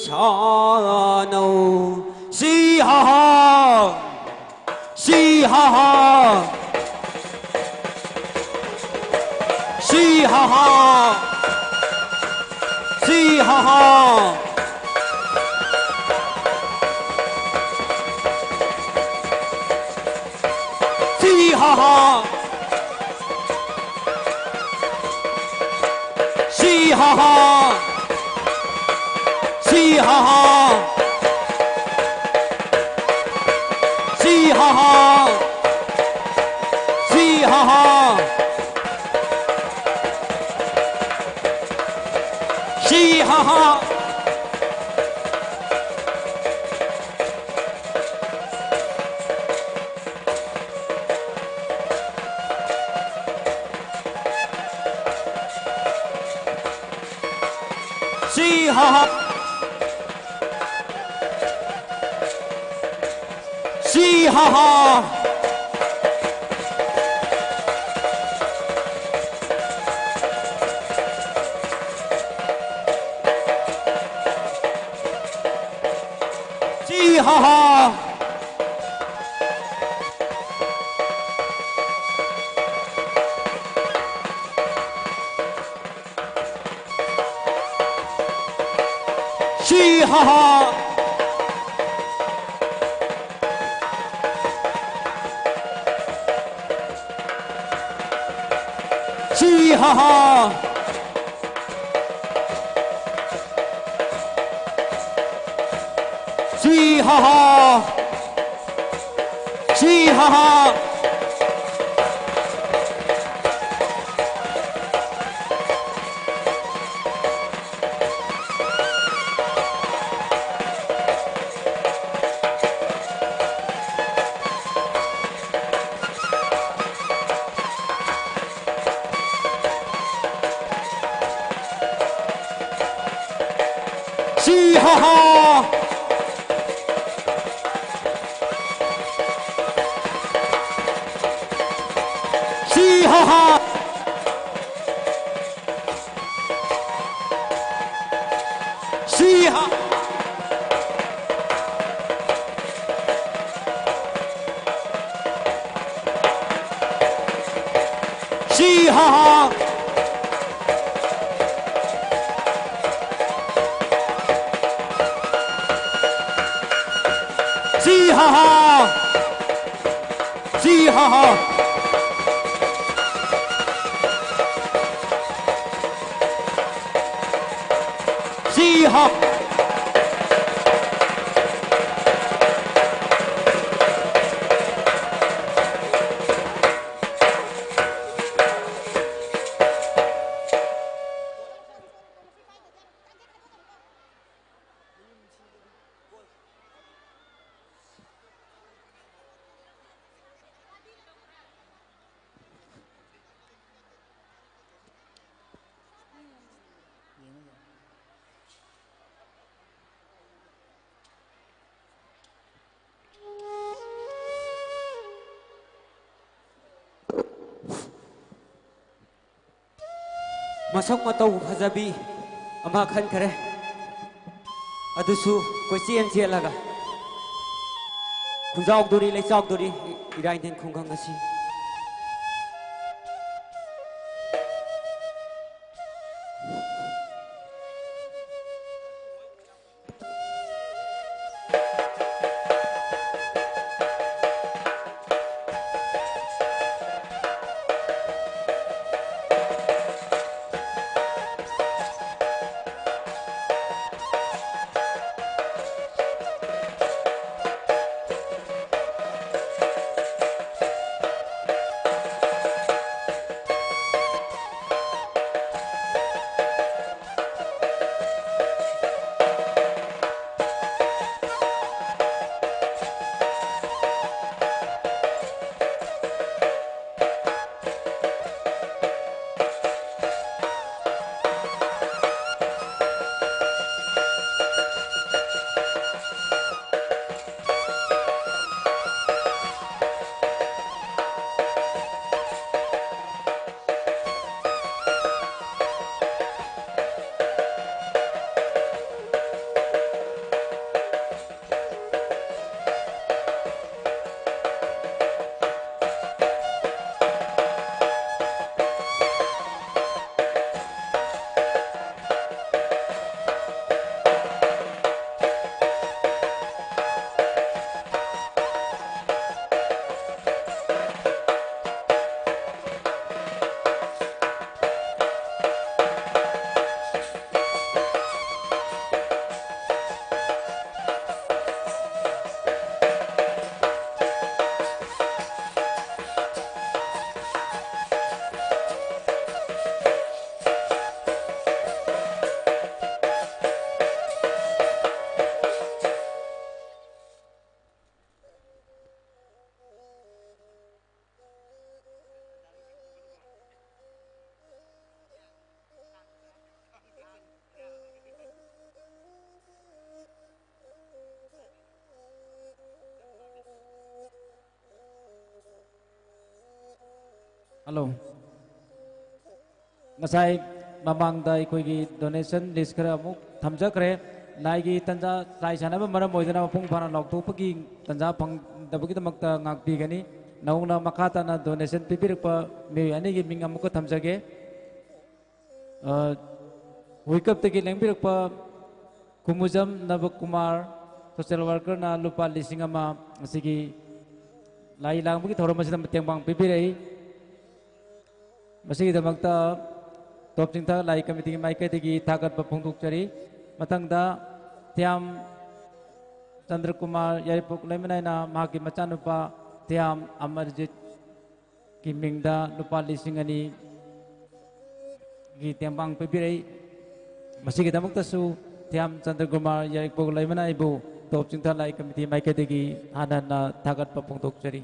ꯁꯥꯅꯧ꯫ ꯁꯤ ꯍꯥ ꯍꯥ꯫ ꯁꯤ ꯍꯥ ꯍꯥ꯫ ꯁꯤ ꯍꯥ ꯍꯥ꯫ ꯁꯤ ꯍꯥ ꯍꯥ꯫ ꯁꯤ ꯍꯥ ꯍꯥ꯫ ꯁꯤ ꯍꯥ ꯍꯥ꯫ ꯁꯤ ꯍꯥ ꯍꯥ꯫ ꯁꯤ ꯍꯥ ꯍꯥ꯫ ꯁꯤ ꯍꯥ ꯍꯥ꯫ ꯁꯤ ꯍꯥ ꯍꯥ꯫ ꯁꯤ ꯍꯥ ꯍꯥ꯫ ꯁꯤ ꯍꯥ ꯍꯥ꯫ ꯁꯤ ꯍꯥ ꯍꯥ꯫ ꯁꯤ ꯍꯥ ꯍꯥ꯫ ꯁꯤ ꯍꯥ ꯍꯥ꯫ ꯁꯤ ꯍꯥ ꯍꯥ꯫ ꯁꯤ ꯍꯥ ꯍꯥ꯫ ꯁꯤ ꯍꯥ ꯍꯥ꯫ ꯁꯤ ꯍꯥ ꯍꯥ꯫ ꯁꯤ ꯍꯥ ꯍꯥ꯫ ꯁꯤ ꯍꯥ ꯍꯥ꯫ ꯁꯤ ꯍꯥ ꯍꯥ꯫ ꯁꯤ ꯍꯥ꯫ ꯃꯁꯛ ꯃꯇꯧ ꯐꯖꯕꯤ ꯑꯃ ꯈꯟꯈꯔꯦ꯫ ꯑꯗꯨꯁꯨ ꯀꯣꯏꯆꯦꯟ ꯆꯦꯜꯂꯒ ꯈꯨꯟꯖꯥꯎꯗꯣꯔꯤ, ꯂꯩꯆꯥꯎꯗꯣꯔꯤ ꯏꯔꯥꯏꯅꯦꯟ ꯈꯨꯡꯒꯪ ꯑꯁꯤ꯫ ꯍꯜꯂꯣ꯫ ꯉꯁꯥꯏ ꯃꯃꯥꯡꯗ ꯑꯩꯈꯣꯏꯒꯤ donation list ꯈꯔ ꯑꯃꯨꯛ ꯊꯝꯖꯈ꯭ꯔꯦ꯫ ꯂꯥꯏꯒꯤ ꯇꯟꯖꯥ, ꯂꯥꯏ ꯁꯥꯟꯅꯕ ꯃꯔꯝ ꯑꯣꯏꯗꯨꯅ ꯃꯄꯨꯡ ꯐꯥꯅ ꯂꯥꯎꯊꯣꯛꯄꯒꯤ ꯇꯟꯖꯥ ꯐꯪꯗꯕꯒꯤꯗꯃꯛꯇ ꯉꯥꯛꯄꯤꯒꯅꯤ꯫ ꯅꯧꯅ ꯃꯈꯥ ꯇꯥꯅ donation ꯄꯤꯕꯤꯔꯛꯄ ꯃꯤꯑꯣꯏ ꯑꯅꯤꯒꯤ ꯃꯤꯡ ꯑꯃꯨꯛꯀ ꯊꯝꯖꯒꯦ꯫ ꯑ, ꯍꯨꯏꯀꯞꯇꯒꯤ ꯂꯦꯡꯕꯤꯔꯛꯄ ꯀꯨꯃꯨꯖꯝ ꯅꯕꯀꯨꯃꯥꯔ, social workerꯅ ꯂꯨꯄꯥ ꯂꯤꯁꯤꯡ ꯑꯃ ꯑꯁꯤꯒꯤ ꯂꯥꯏ ꯂꯥꯡꯕꯒꯤ ꯊꯧꯔꯝ ꯑꯁꯤꯗ ꯃꯇꯦꯡ ꯄꯥꯡ ꯄꯤꯕꯤꯔꯛꯏ꯫ ꯃꯁꯤꯒꯤꯗꯃꯛꯇ ꯇꯣꯞ ꯆꯤꯡꯊ ꯂꯥꯏ ꯀꯃꯤꯇꯤꯒꯤ ꯃꯥꯏꯀꯩꯗꯒꯤ ꯊꯥꯒꯠꯄ ꯐꯣꯡꯗꯣꯛꯆꯔꯤ꯫ ꯃꯊꯪꯗ ꯊꯤꯌꯥꯝ ꯆꯟꯗ꯭ꯔꯀꯨꯃꯥꯔ ꯌꯥꯏꯔꯤꯄꯣꯛ ꯂꯩꯃꯅꯥꯏꯅ ꯃꯍꯥꯛꯀꯤ ꯃꯆꯥꯅꯨꯄꯥ ꯊꯤꯌꯥꯝ ꯑꯃꯔꯖꯤꯠꯀꯤ ꯃꯤꯡꯗ ꯂꯨꯄꯥ ꯂꯤꯁꯤꯡ ꯑꯅꯤꯒꯤ ꯇꯦꯡꯕꯥꯡ ꯄꯤꯕꯤꯔꯛꯏ꯫ ꯃꯁꯤꯒꯤꯗꯃꯛꯇꯁꯨ ꯊꯤꯌꯥꯝ ꯆꯟꯗ꯭ꯔꯀꯨꯃꯥꯔ ꯌꯥꯏꯔꯤꯄꯣꯛ ꯂꯩꯃꯅꯥꯏꯕꯨ ꯇꯣꯞ ꯆꯤꯡꯊ ꯂꯥꯏ ꯀꯃꯤꯇꯤ ꯃꯥꯏꯀꯩꯗꯒꯤ ꯍꯟꯅ ꯍꯟꯅ ꯊꯥꯒꯠꯄ ꯐꯣꯡꯗꯣꯛꯆꯔꯤ꯫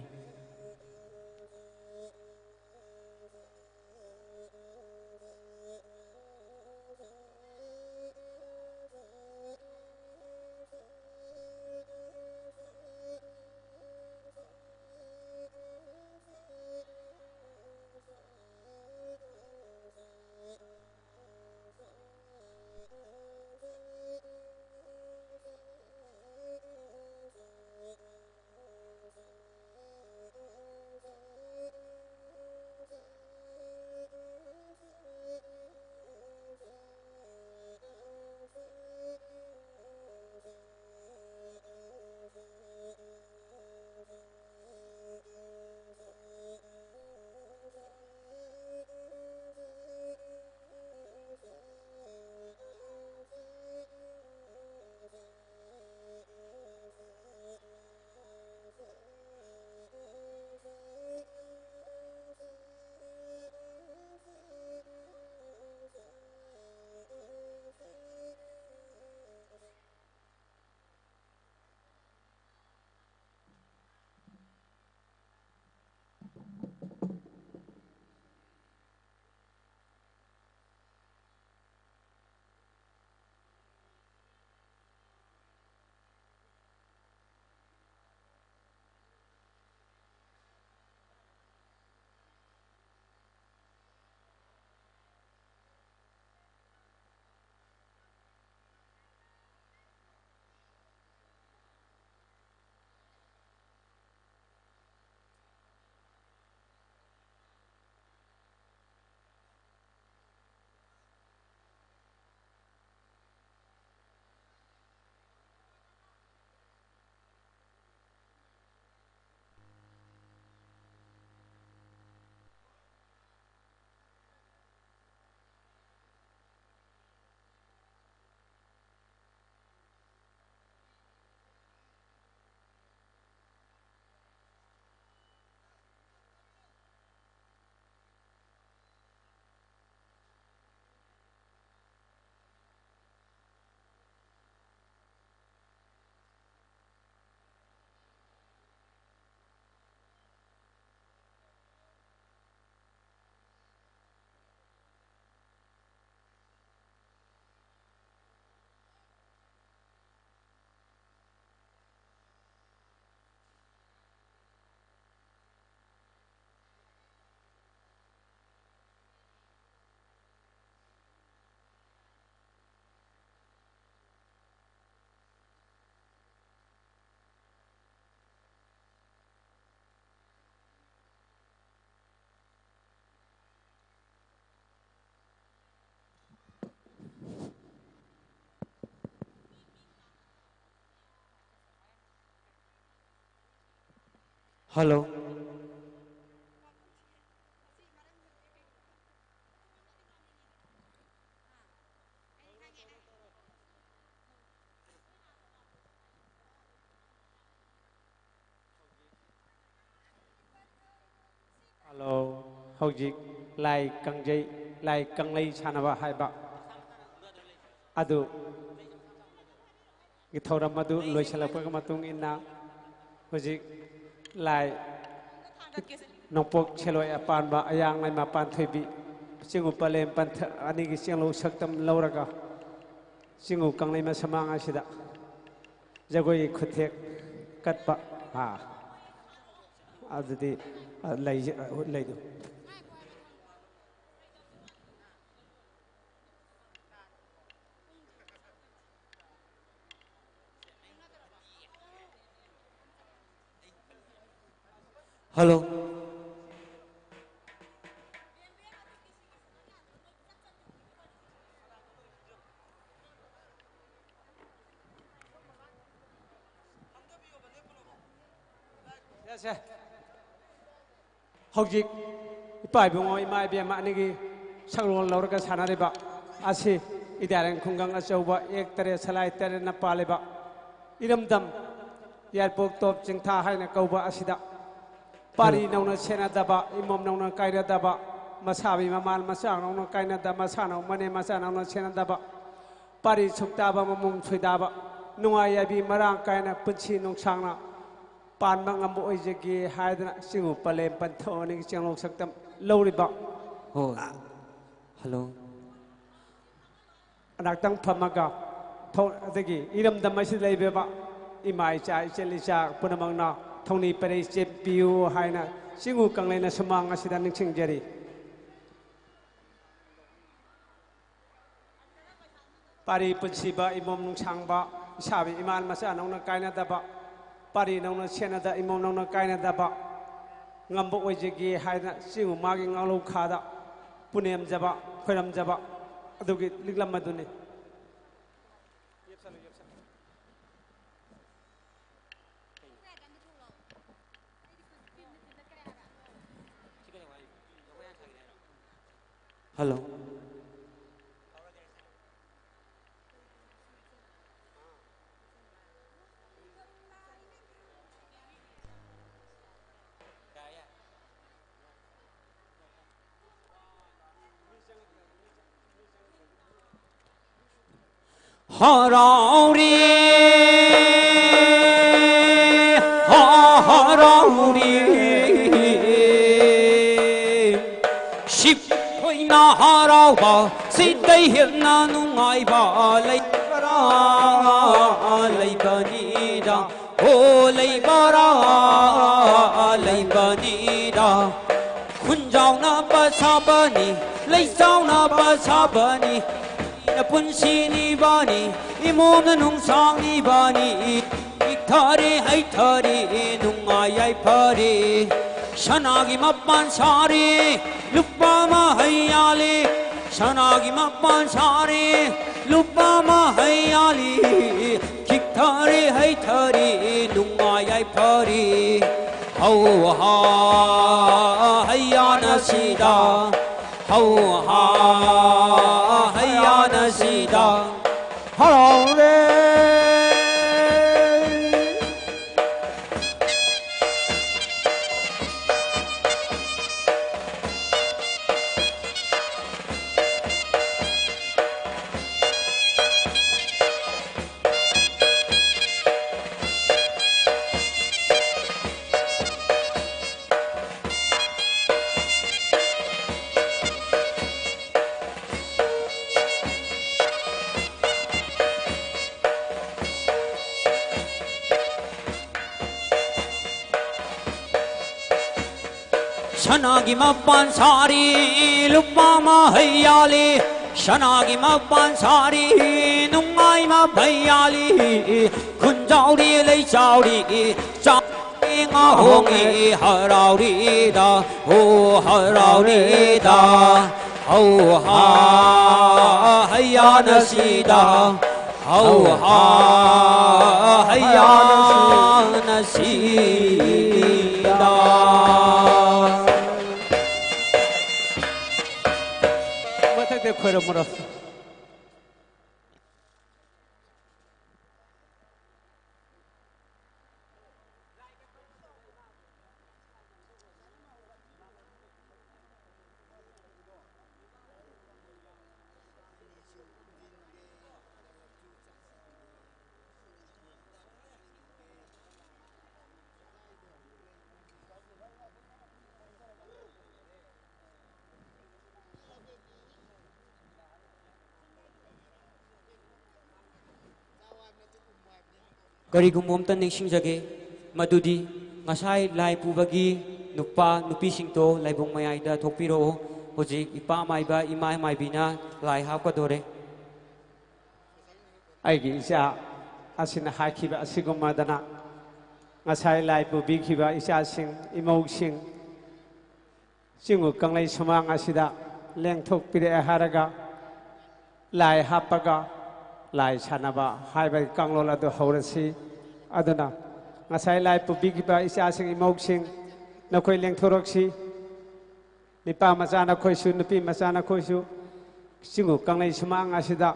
ꯍꯜꯂꯣ꯫ ꯍꯜꯂꯣ꯫ ꯍꯧꯖꯤꯛ ꯂꯥꯏ ꯀꯪꯖꯩ, ꯂꯥꯏ ꯀꯪꯂꯩ ꯁꯥꯟꯅꯕ ꯍꯥꯏꯕ ꯑꯗꯨ ꯒꯤ ꯊꯧꯔꯝ ꯑꯗꯨ ꯂꯣꯏꯁꯤꯜꯂꯛꯄꯒꯤ ꯃꯇꯨꯡ ꯏꯟꯅ ꯍꯧꯖꯤꯛ ꯂꯥꯏ ꯅꯣꯡꯄꯣꯛ ꯁꯦꯂꯣꯏ ꯑꯄꯥꯟꯕ ꯑꯌꯥꯡ ꯂꯩꯃ ꯄꯥꯟꯊꯣꯏꯕꯤ ꯆꯤꯡꯉꯨ ꯄꯂꯦꯝ ꯄꯟꯊ ꯑꯅꯤꯒꯤ ꯆꯦꯡꯂꯧ ꯁꯛꯇꯝ ꯂꯧꯔꯒ ꯆꯤꯡꯉꯨ ꯀꯪꯂꯩ ꯃꯁꯃꯥꯡ ꯑꯁꯤꯗ ꯖꯒꯣꯏꯒꯤ ꯈꯨꯠꯊꯦꯛ ꯀꯠꯄ, ꯑꯥ, ꯑꯗꯨꯗꯤ, ꯑ, ꯂꯩ-, ꯑ, ꯂꯩꯗꯨ꯫ ꯍꯜꯂꯣ꯫ ꯌꯥꯁꯦ꯫ ꯍꯧꯖꯤꯛ ꯏꯄꯥ ꯏꯕꯨꯡꯉꯣ, ꯏꯃꯥ ꯏꯕꯦꯝꯃ ꯑꯅꯤꯒꯤ ꯁꯛꯂꯣꯟ ꯂꯧꯔꯒ ꯁꯥꯟꯅꯔꯤꯕ ꯑꯁꯤ ꯏꯗꯥꯔꯦꯟ ꯈꯨꯡꯒꯪ ꯑꯆꯧꯕ ꯑꯦꯛ ꯇꯔꯦꯠ ꯁꯂꯥꯏ ꯇꯔꯦꯠꯅ ꯄꯥꯜꯂꯤꯕ ꯏꯔꯝꯗꯝ ꯌꯥꯏꯔꯤꯄꯣꯛ ꯇꯣꯞ ꯆꯤꯡꯊꯥ ꯍꯥꯏꯅ ꯀꯧꯕ ꯑꯁꯤꯗ ꯄꯥꯔꯤ ꯅꯧꯅ ꯁꯦꯟꯅꯗꯕ, ꯏꯃꯣꯝ ꯅꯧꯅ ꯀꯥꯏꯅꯗꯕ, ꯃꯁꯥꯕꯤ ꯃꯃꯥ ꯃꯆꯥ ꯅꯧꯅ ꯀꯥꯏꯅꯗꯕ, ꯃꯁꯥꯅꯧ ꯃꯅꯦ ꯃꯆꯥ ꯅꯧꯅ ꯁꯦꯟꯅꯗꯕ, ꯄꯥꯔꯤ ꯁꯨꯛꯇꯥꯕ ꯃꯃꯨꯡ ꯁꯣꯏꯗꯥꯕ, ꯅꯨꯡꯉꯥꯏ ꯌꯥꯏꯕꯤ ꯃꯔꯥꯡ ꯀꯥꯏꯅ ꯄꯨꯟꯁꯤ ꯅꯨꯡꯁꯥꯡꯅ ꯄꯥꯟꯕ ꯉꯝꯕ ꯑꯣꯏꯖꯒꯦ ꯍꯥꯏꯗꯅ ꯆꯤꯡꯉꯨ ꯄꯂꯦꯝ ꯄꯟꯊꯧ ꯑꯅꯤꯒꯤ ꯆꯦꯡꯂꯧ ꯁꯛꯇꯝ ꯂꯧꯔꯤꯕ꯫ ꯍꯣꯏ꯫ ꯍꯜꯂꯣ꯫ ꯉꯥꯛꯇꯪ ꯐꯝꯃꯒ ꯊꯧ-, ꯑꯗꯒꯤ ꯏꯔꯝꯗꯝ ꯑꯁꯤꯗ ꯂꯩꯕꯤꯕ ꯏꯃꯥ ꯏꯆꯥ ꯏꯆꯦꯜ ꯏꯆꯥ ꯄꯨꯝꯅꯃꯛꯅ ꯊꯧꯅꯤ ꯄꯔꯩ ꯆꯦꯠꯄꯤꯌꯨ ꯍꯥꯏꯅ ꯆꯤꯡꯉꯨ ꯀꯪꯂꯩꯅ ꯁꯨꯃꯥꯡ ꯑꯁꯤꯗ ꯅꯤꯡꯁꯤꯡꯖꯔꯤ꯫ ꯄꯥꯔꯤ ꯄꯨꯟꯁꯤꯕ ꯏꯃꯣꯝ ꯅꯨꯡꯁꯥꯡꯕ ꯏꯁꯥꯕꯤ ꯏꯃꯥꯟ ꯃꯆꯥ ꯅꯧꯅ ꯀꯥꯏꯅꯗꯕ, ꯄꯥꯔꯤ ꯅꯧꯅ ꯁꯦꯟꯅꯗ ꯏꯃꯣꯝ ꯅꯧꯅ ꯀꯥꯏꯅꯗꯕ ꯉꯝꯕ ꯑꯣꯏꯖꯒꯦ ꯍꯥꯏꯅ ꯆꯤꯡꯉꯨ ꯃꯥꯒꯤ ꯉꯥꯡꯂꯧ ꯈꯥꯗ ꯄꯨꯅꯦꯝꯖꯕ, ꯈꯣꯏꯔꯝꯖꯕ ꯑꯗꯨꯒꯤ ꯂꯤꯛꯂꯝ ꯑꯗꯨꯅꯤ꯫ Hello. ꯍꯔꯥꯎꯔꯤ, ꯍ-, ꯍꯔꯥꯎꯔꯤ꯫ ꯁꯤꯞꯊꯣꯏꯅ ꯍꯔꯥꯎꯕ, ꯁꯤꯗꯩ ꯍꯦꯟꯅ ꯅꯨꯡꯉꯥꯏꯕ ꯂꯩꯕ꯭ꯔꯥ? ꯂꯩꯕꯅꯤꯗ꯫ ꯑꯣ ꯂꯩꯕꯔꯥ, ꯂꯩꯕꯅꯤꯗ꯫ ꯈꯨꯟꯖꯥꯎꯅꯕ ꯁꯥꯕꯅꯤ, ꯂꯩꯆꯥꯎꯅꯕ ꯁꯥꯕꯅꯤ꯫ ꯄꯨꯟꯁꯤꯅꯤꯕꯅꯤ, ꯏꯃꯣꯝꯅ ꯅꯨꯡꯁꯥꯡꯅꯤꯕꯅꯤ꯫ ꯏꯛꯊꯔꯦ, ꯍꯩꯊꯔꯦ, ꯅꯨꯡꯉꯥꯏ ꯌꯥꯏꯐꯔꯦ꯫ ꯁꯅꯥꯒꯤ ꯃꯄꯥꯟ ꯁꯥꯔꯦ, ꯂꯨꯄꯥ ꯑꯃ ꯍꯩꯌꯥꯜꯂꯤ꯫ ꯁꯅꯥꯒꯤ ꯃꯄꯥꯟ ꯁꯥꯔꯦ, ꯂꯨꯄꯥ ꯑꯃ ꯍꯩꯌꯥꯜꯂꯤ꯫ ꯈꯤꯛꯊꯔꯦ, ꯍꯩꯊꯔꯦ, ꯅꯨꯡꯉꯥꯏ ꯌꯥꯏꯐꯔꯦ꯫ ꯍꯧ ꯍꯥ ꯍꯩꯌꯥꯅ ꯁꯤꯗ, ꯍꯧ ꯍꯥ ꯍꯩꯌꯥꯅ ꯁꯤꯗ꯫ ꯍꯔꯥꯎꯔꯦ꯫ ꯁꯅꯥꯒꯤ ꯃꯄꯥꯟ ꯁꯥꯔꯤ, ꯂꯨꯄꯥ ꯑꯃ ꯍꯩꯌꯥꯜꯂꯤ꯫ ꯁꯅꯥꯒꯤ ꯃꯄꯥꯟ ꯁꯥꯔꯤ, ꯅꯨꯡꯉꯥꯏ ꯃꯐꯩ ꯌꯥꯜꯂꯤ꯫ ꯈꯨꯟꯖꯥꯎꯔꯤ, ꯂꯩꯆꯥꯎꯔꯤ, ꯆꯥꯎꯔꯤ, ꯉꯥꯍꯣꯡꯉꯤ, ꯍꯔꯥꯎꯔꯤꯗ, ꯍꯣ ꯍꯔꯥꯎꯔꯤꯗ꯫ ꯍꯧ ꯍꯥ ꯍꯩꯌꯥꯅ ꯁꯤꯗ꯫ ꯍꯧ ꯍꯥ ꯍꯩꯌꯥꯅ ꯁꯤꯗ꯫ ꯈꯣꯏꯔꯝꯃꯨꯔꯣ꯫ ꯀꯔꯤꯒꯨꯝꯕ ꯑꯝꯇ ꯅꯤꯡꯁꯤꯡꯖꯒꯦ, ꯃꯗꯨꯗꯤ ꯉꯁꯥꯏ ꯂꯥꯏ ꯄꯨꯕꯒꯤ ꯅꯨꯄꯥ ꯅꯨꯄꯤꯁꯤꯡꯗꯣ ꯂꯥꯏꯕꯨꯡ ꯃꯌꯥꯏꯗ ꯊꯣꯛꯄꯤꯔꯛꯑꯣ꯫ ꯍꯧꯖꯤꯛ ꯏꯄꯥ ꯃꯥꯏꯕ, ꯏꯃꯥ ꯃꯥꯏꯕꯤꯅ ꯂꯥꯏ ꯍꯥꯞꯀꯗꯣꯔꯦ꯫ ꯑꯩꯒꯤ ꯏꯆꯥ ꯑꯁꯤꯅ ꯍꯥꯏꯈꯤꯕ ꯑꯁꯤꯒꯨꯝꯕꯗꯅ ꯉꯁꯥꯏ ꯂꯥꯏ ꯄꯨꯕꯤꯈꯤꯕ ꯏꯆꯥꯁꯤꯡ, ꯏꯃꯧꯁꯤꯡ, ꯆꯤꯡꯉꯨ ꯀꯪꯂꯩ ꯁꯨꯃꯥꯡ ꯑꯁꯤꯗ ꯂꯦꯡꯊꯣꯛꯄꯤꯔꯛꯑꯦ ꯍꯥꯏꯔꯒ ꯂꯥꯏ ꯍꯥꯞꯄꯒ ꯂꯥꯏ ꯁꯥꯟꯅꯕ ꯍꯥꯏꯕꯒꯤ ꯀꯥꯡꯂꯣꯟ ꯑꯗꯨ ꯍꯧꯔꯁꯤ꯫ ꯑꯗꯨꯅ ꯉꯁꯥꯏ ꯂꯥꯏ ꯄꯨꯕꯤꯈꯤꯕ ꯏꯆꯥꯁꯤꯡ, ꯏꯃꯧꯁꯤꯡ, ꯅꯈꯣꯏ ꯂꯦꯡꯊꯣꯔꯛꯁꯤ꯫ ꯅꯨꯄꯥ ꯃꯆꯥ ꯅꯈꯣꯏꯁꯨ, ꯅꯨꯄꯤ ꯃꯆꯥ ꯅꯈꯣꯏꯁꯨ ꯆꯤꯡꯉꯨ ꯀꯪꯂꯩ ꯁꯨꯃꯥꯡ ꯑꯁꯤꯗ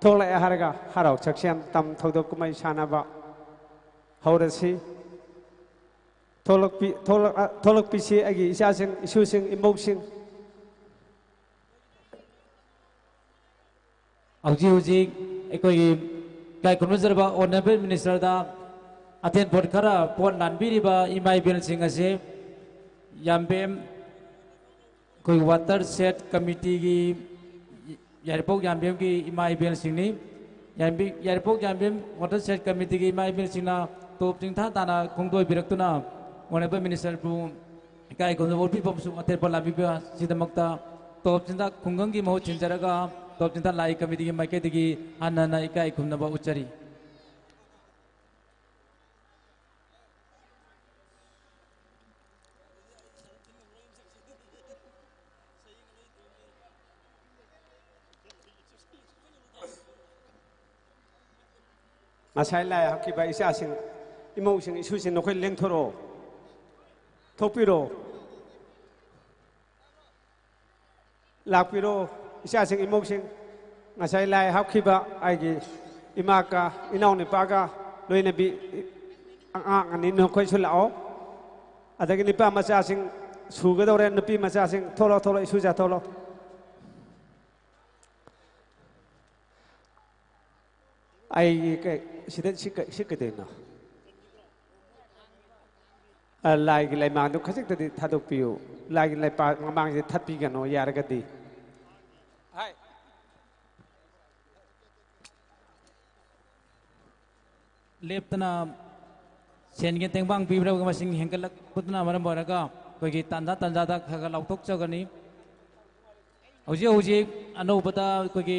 ꯊꯣꯛꯂꯛꯑꯦ ꯍꯥꯏꯔꯒ ꯍꯔꯥꯎ ꯁꯛꯁꯦꯟ ꯇꯝ ꯊꯧꯗꯣꯛ ꯀꯨꯝꯍꯩ ꯁꯥꯟꯅꯕ ꯍꯧꯔꯁꯤ꯫ ꯊꯣꯛꯂꯛꯄꯤ-, ꯊꯣꯛꯂꯛ-, ꯑ, ꯊꯣꯛꯂꯛꯄꯤꯁꯤ ꯑꯩꯒꯤ ꯏꯆꯥꯁꯤꯡ, ꯏꯁꯨꯁꯤꯡ, ꯏꯃꯧꯁꯤꯡ꯫ ꯍꯧꯖꯤꯛ ꯍꯧꯖꯤꯛ ꯑꯩꯈꯣꯏꯒꯤ ꯏꯀꯥꯏ ꯈꯨꯝꯅꯖꯔꯕ ꯑꯣꯅꯔꯦꯕꯜ ꯃꯤꯅꯤꯁꯇꯔꯗ ꯑꯊꯦꯟ ꯄꯣꯠ ꯈꯔ ꯄꯣꯠ ꯂꯥꯟꯕꯤꯔꯤꯕ ꯏꯃꯥ ꯏꯕꯦꯜꯁꯤꯡ ꯑꯁꯤ ꯌꯥꯝꯕꯦꯝ ꯑꯩꯈꯣꯏ ꯋꯥꯇꯔ ꯁꯦꯠ ꯀꯃꯤꯇꯤꯒꯤ ꯌꯥꯏꯔꯤꯄꯣꯛ ꯌꯥꯝꯕꯦꯝꯒꯤ ꯏꯃꯥ ꯏꯕꯦꯜꯁꯤꯡꯅꯤ꯫ ꯌꯥꯏꯕꯤ-, ꯌꯥꯏꯔꯤꯄꯣꯛ ꯌꯥꯝꯕꯦꯝ ꯋꯥꯇꯔ ꯁꯦꯠ ꯀꯃꯤꯇꯤꯒꯤ ꯏꯃꯥ ꯏꯕꯦꯜꯁꯤꯡꯅ ꯇꯣꯞ ꯆꯤꯡꯊꯥ ꯇꯥꯅ ꯈꯣꯡꯗꯣꯏꯕꯤꯔꯛꯇꯨꯅ ꯑꯣꯅꯔꯦꯕꯜ ꯃꯤꯅꯤꯁꯇꯔꯕꯨ ꯏꯀꯥꯏ ꯈꯨꯝꯅꯕ ꯎꯠꯄꯤꯕ ꯑꯃꯁꯨꯡ ꯑꯊꯦꯟ ꯄꯣꯠ ꯂꯥꯟꯕꯤꯕ ꯑꯁꯤꯗꯃꯛꯇ ꯇꯣꯞ ꯆꯤꯡꯊꯥ ꯈꯨꯡꯒꯪꯒꯤ ꯃꯍꯨꯠ ꯁꯤꯟꯖꯔꯒ ꯇꯣꯞ ꯆꯤꯡꯊꯥ ꯂꯥꯏ ꯀꯃꯤꯇꯤꯒꯤ ꯃꯥꯏꯀꯩꯗꯒꯤ ꯍꯟꯅ ꯍꯟꯅ ꯏꯀꯥꯏ ꯈꯨꯝꯅꯕ ꯎꯠꯆꯔꯤ꯫ ꯉꯁꯥꯏ ꯂꯥꯏ ꯍꯥꯞꯈꯤꯕ ꯏꯆꯥꯁꯤꯡ, ꯏꯃꯧꯁꯤꯡ, ꯏꯁꯨꯁꯤꯡ, ꯅꯈꯣꯏ ꯂꯦꯡꯊꯣꯔꯛꯑꯣ, ꯊꯣꯛꯄꯤꯔꯣ, ꯂꯥꯛꯄꯤꯔꯣ꯫ ꯏꯆꯥꯁꯤꯡ, ꯏꯃꯧꯁꯤꯡ, ꯉꯁꯥꯏ ꯂꯥꯏ ꯍꯥꯞꯈꯤꯕ ꯑꯩꯒꯤ ꯏꯃꯥꯒ ꯏꯅꯥꯎꯅꯨꯄꯥꯒ ꯂꯣꯏꯅꯕꯤ ꯑꯉꯥꯡ ꯑꯅꯤ, ꯅꯈꯣꯏꯁꯨ ꯂꯥꯛꯑꯣ꯫ ꯑꯗꯒꯤ ꯅꯨꯄꯥ ꯃꯆꯥꯁꯤꯡ ꯁꯨꯒꯗꯧꯔꯦ, ꯅꯨꯄꯤ ꯃꯆꯥꯁꯤꯡ ꯊꯣꯛꯂꯛꯑꯣ, ꯊꯣꯛꯂꯛꯑꯣ, ꯏꯁꯨꯖꯥ ꯊꯣꯛꯂꯛꯑꯣ꯫ ꯑꯩꯒꯤ ꯀꯩ-, ꯁꯤꯗ ꯁꯤ ꯀꯩ-, ꯁꯤ ꯀꯩꯗꯧꯅꯣ? ꯑ, ꯂꯥꯏꯒꯤ ꯂꯩꯃꯥꯡꯗꯣ ꯈꯖꯤꯛꯇꯗꯤ ꯊꯥꯗꯣꯛꯄꯤꯌꯨ꯫ ꯂꯥꯏꯒꯤ ꯂꯩꯄꯥꯛ ꯃꯃꯥꯡꯁꯦ ꯊꯠꯄꯤꯒꯅꯨ ꯌꯥꯔꯒꯗꯤ꯫ ꯍꯥꯏ꯫ ꯂꯦꯞꯇꯅ ꯁꯦꯟꯒꯤ ꯇꯦꯡꯕꯥꯡ ꯄꯤꯕꯤꯔꯕ ꯃꯁꯤꯡ ꯍꯦꯟꯒꯠꯂꯛꯄꯗꯨꯅ ꯃꯔꯝ ꯑꯣꯏꯔꯒ ꯑꯩꯈꯣꯏꯒꯤ ꯇꯥꯟꯖꯥ ꯇꯥꯟꯖꯥꯗ ꯈꯔ ꯈꯔ ꯂꯥꯎꯊꯣꯛꯆꯒꯅꯤ꯫ ꯍꯧꯖꯤꯛ ꯍꯧꯖꯤꯛ ꯑꯅꯧꯕꯗ ꯑꯩꯈꯣꯏꯒꯤ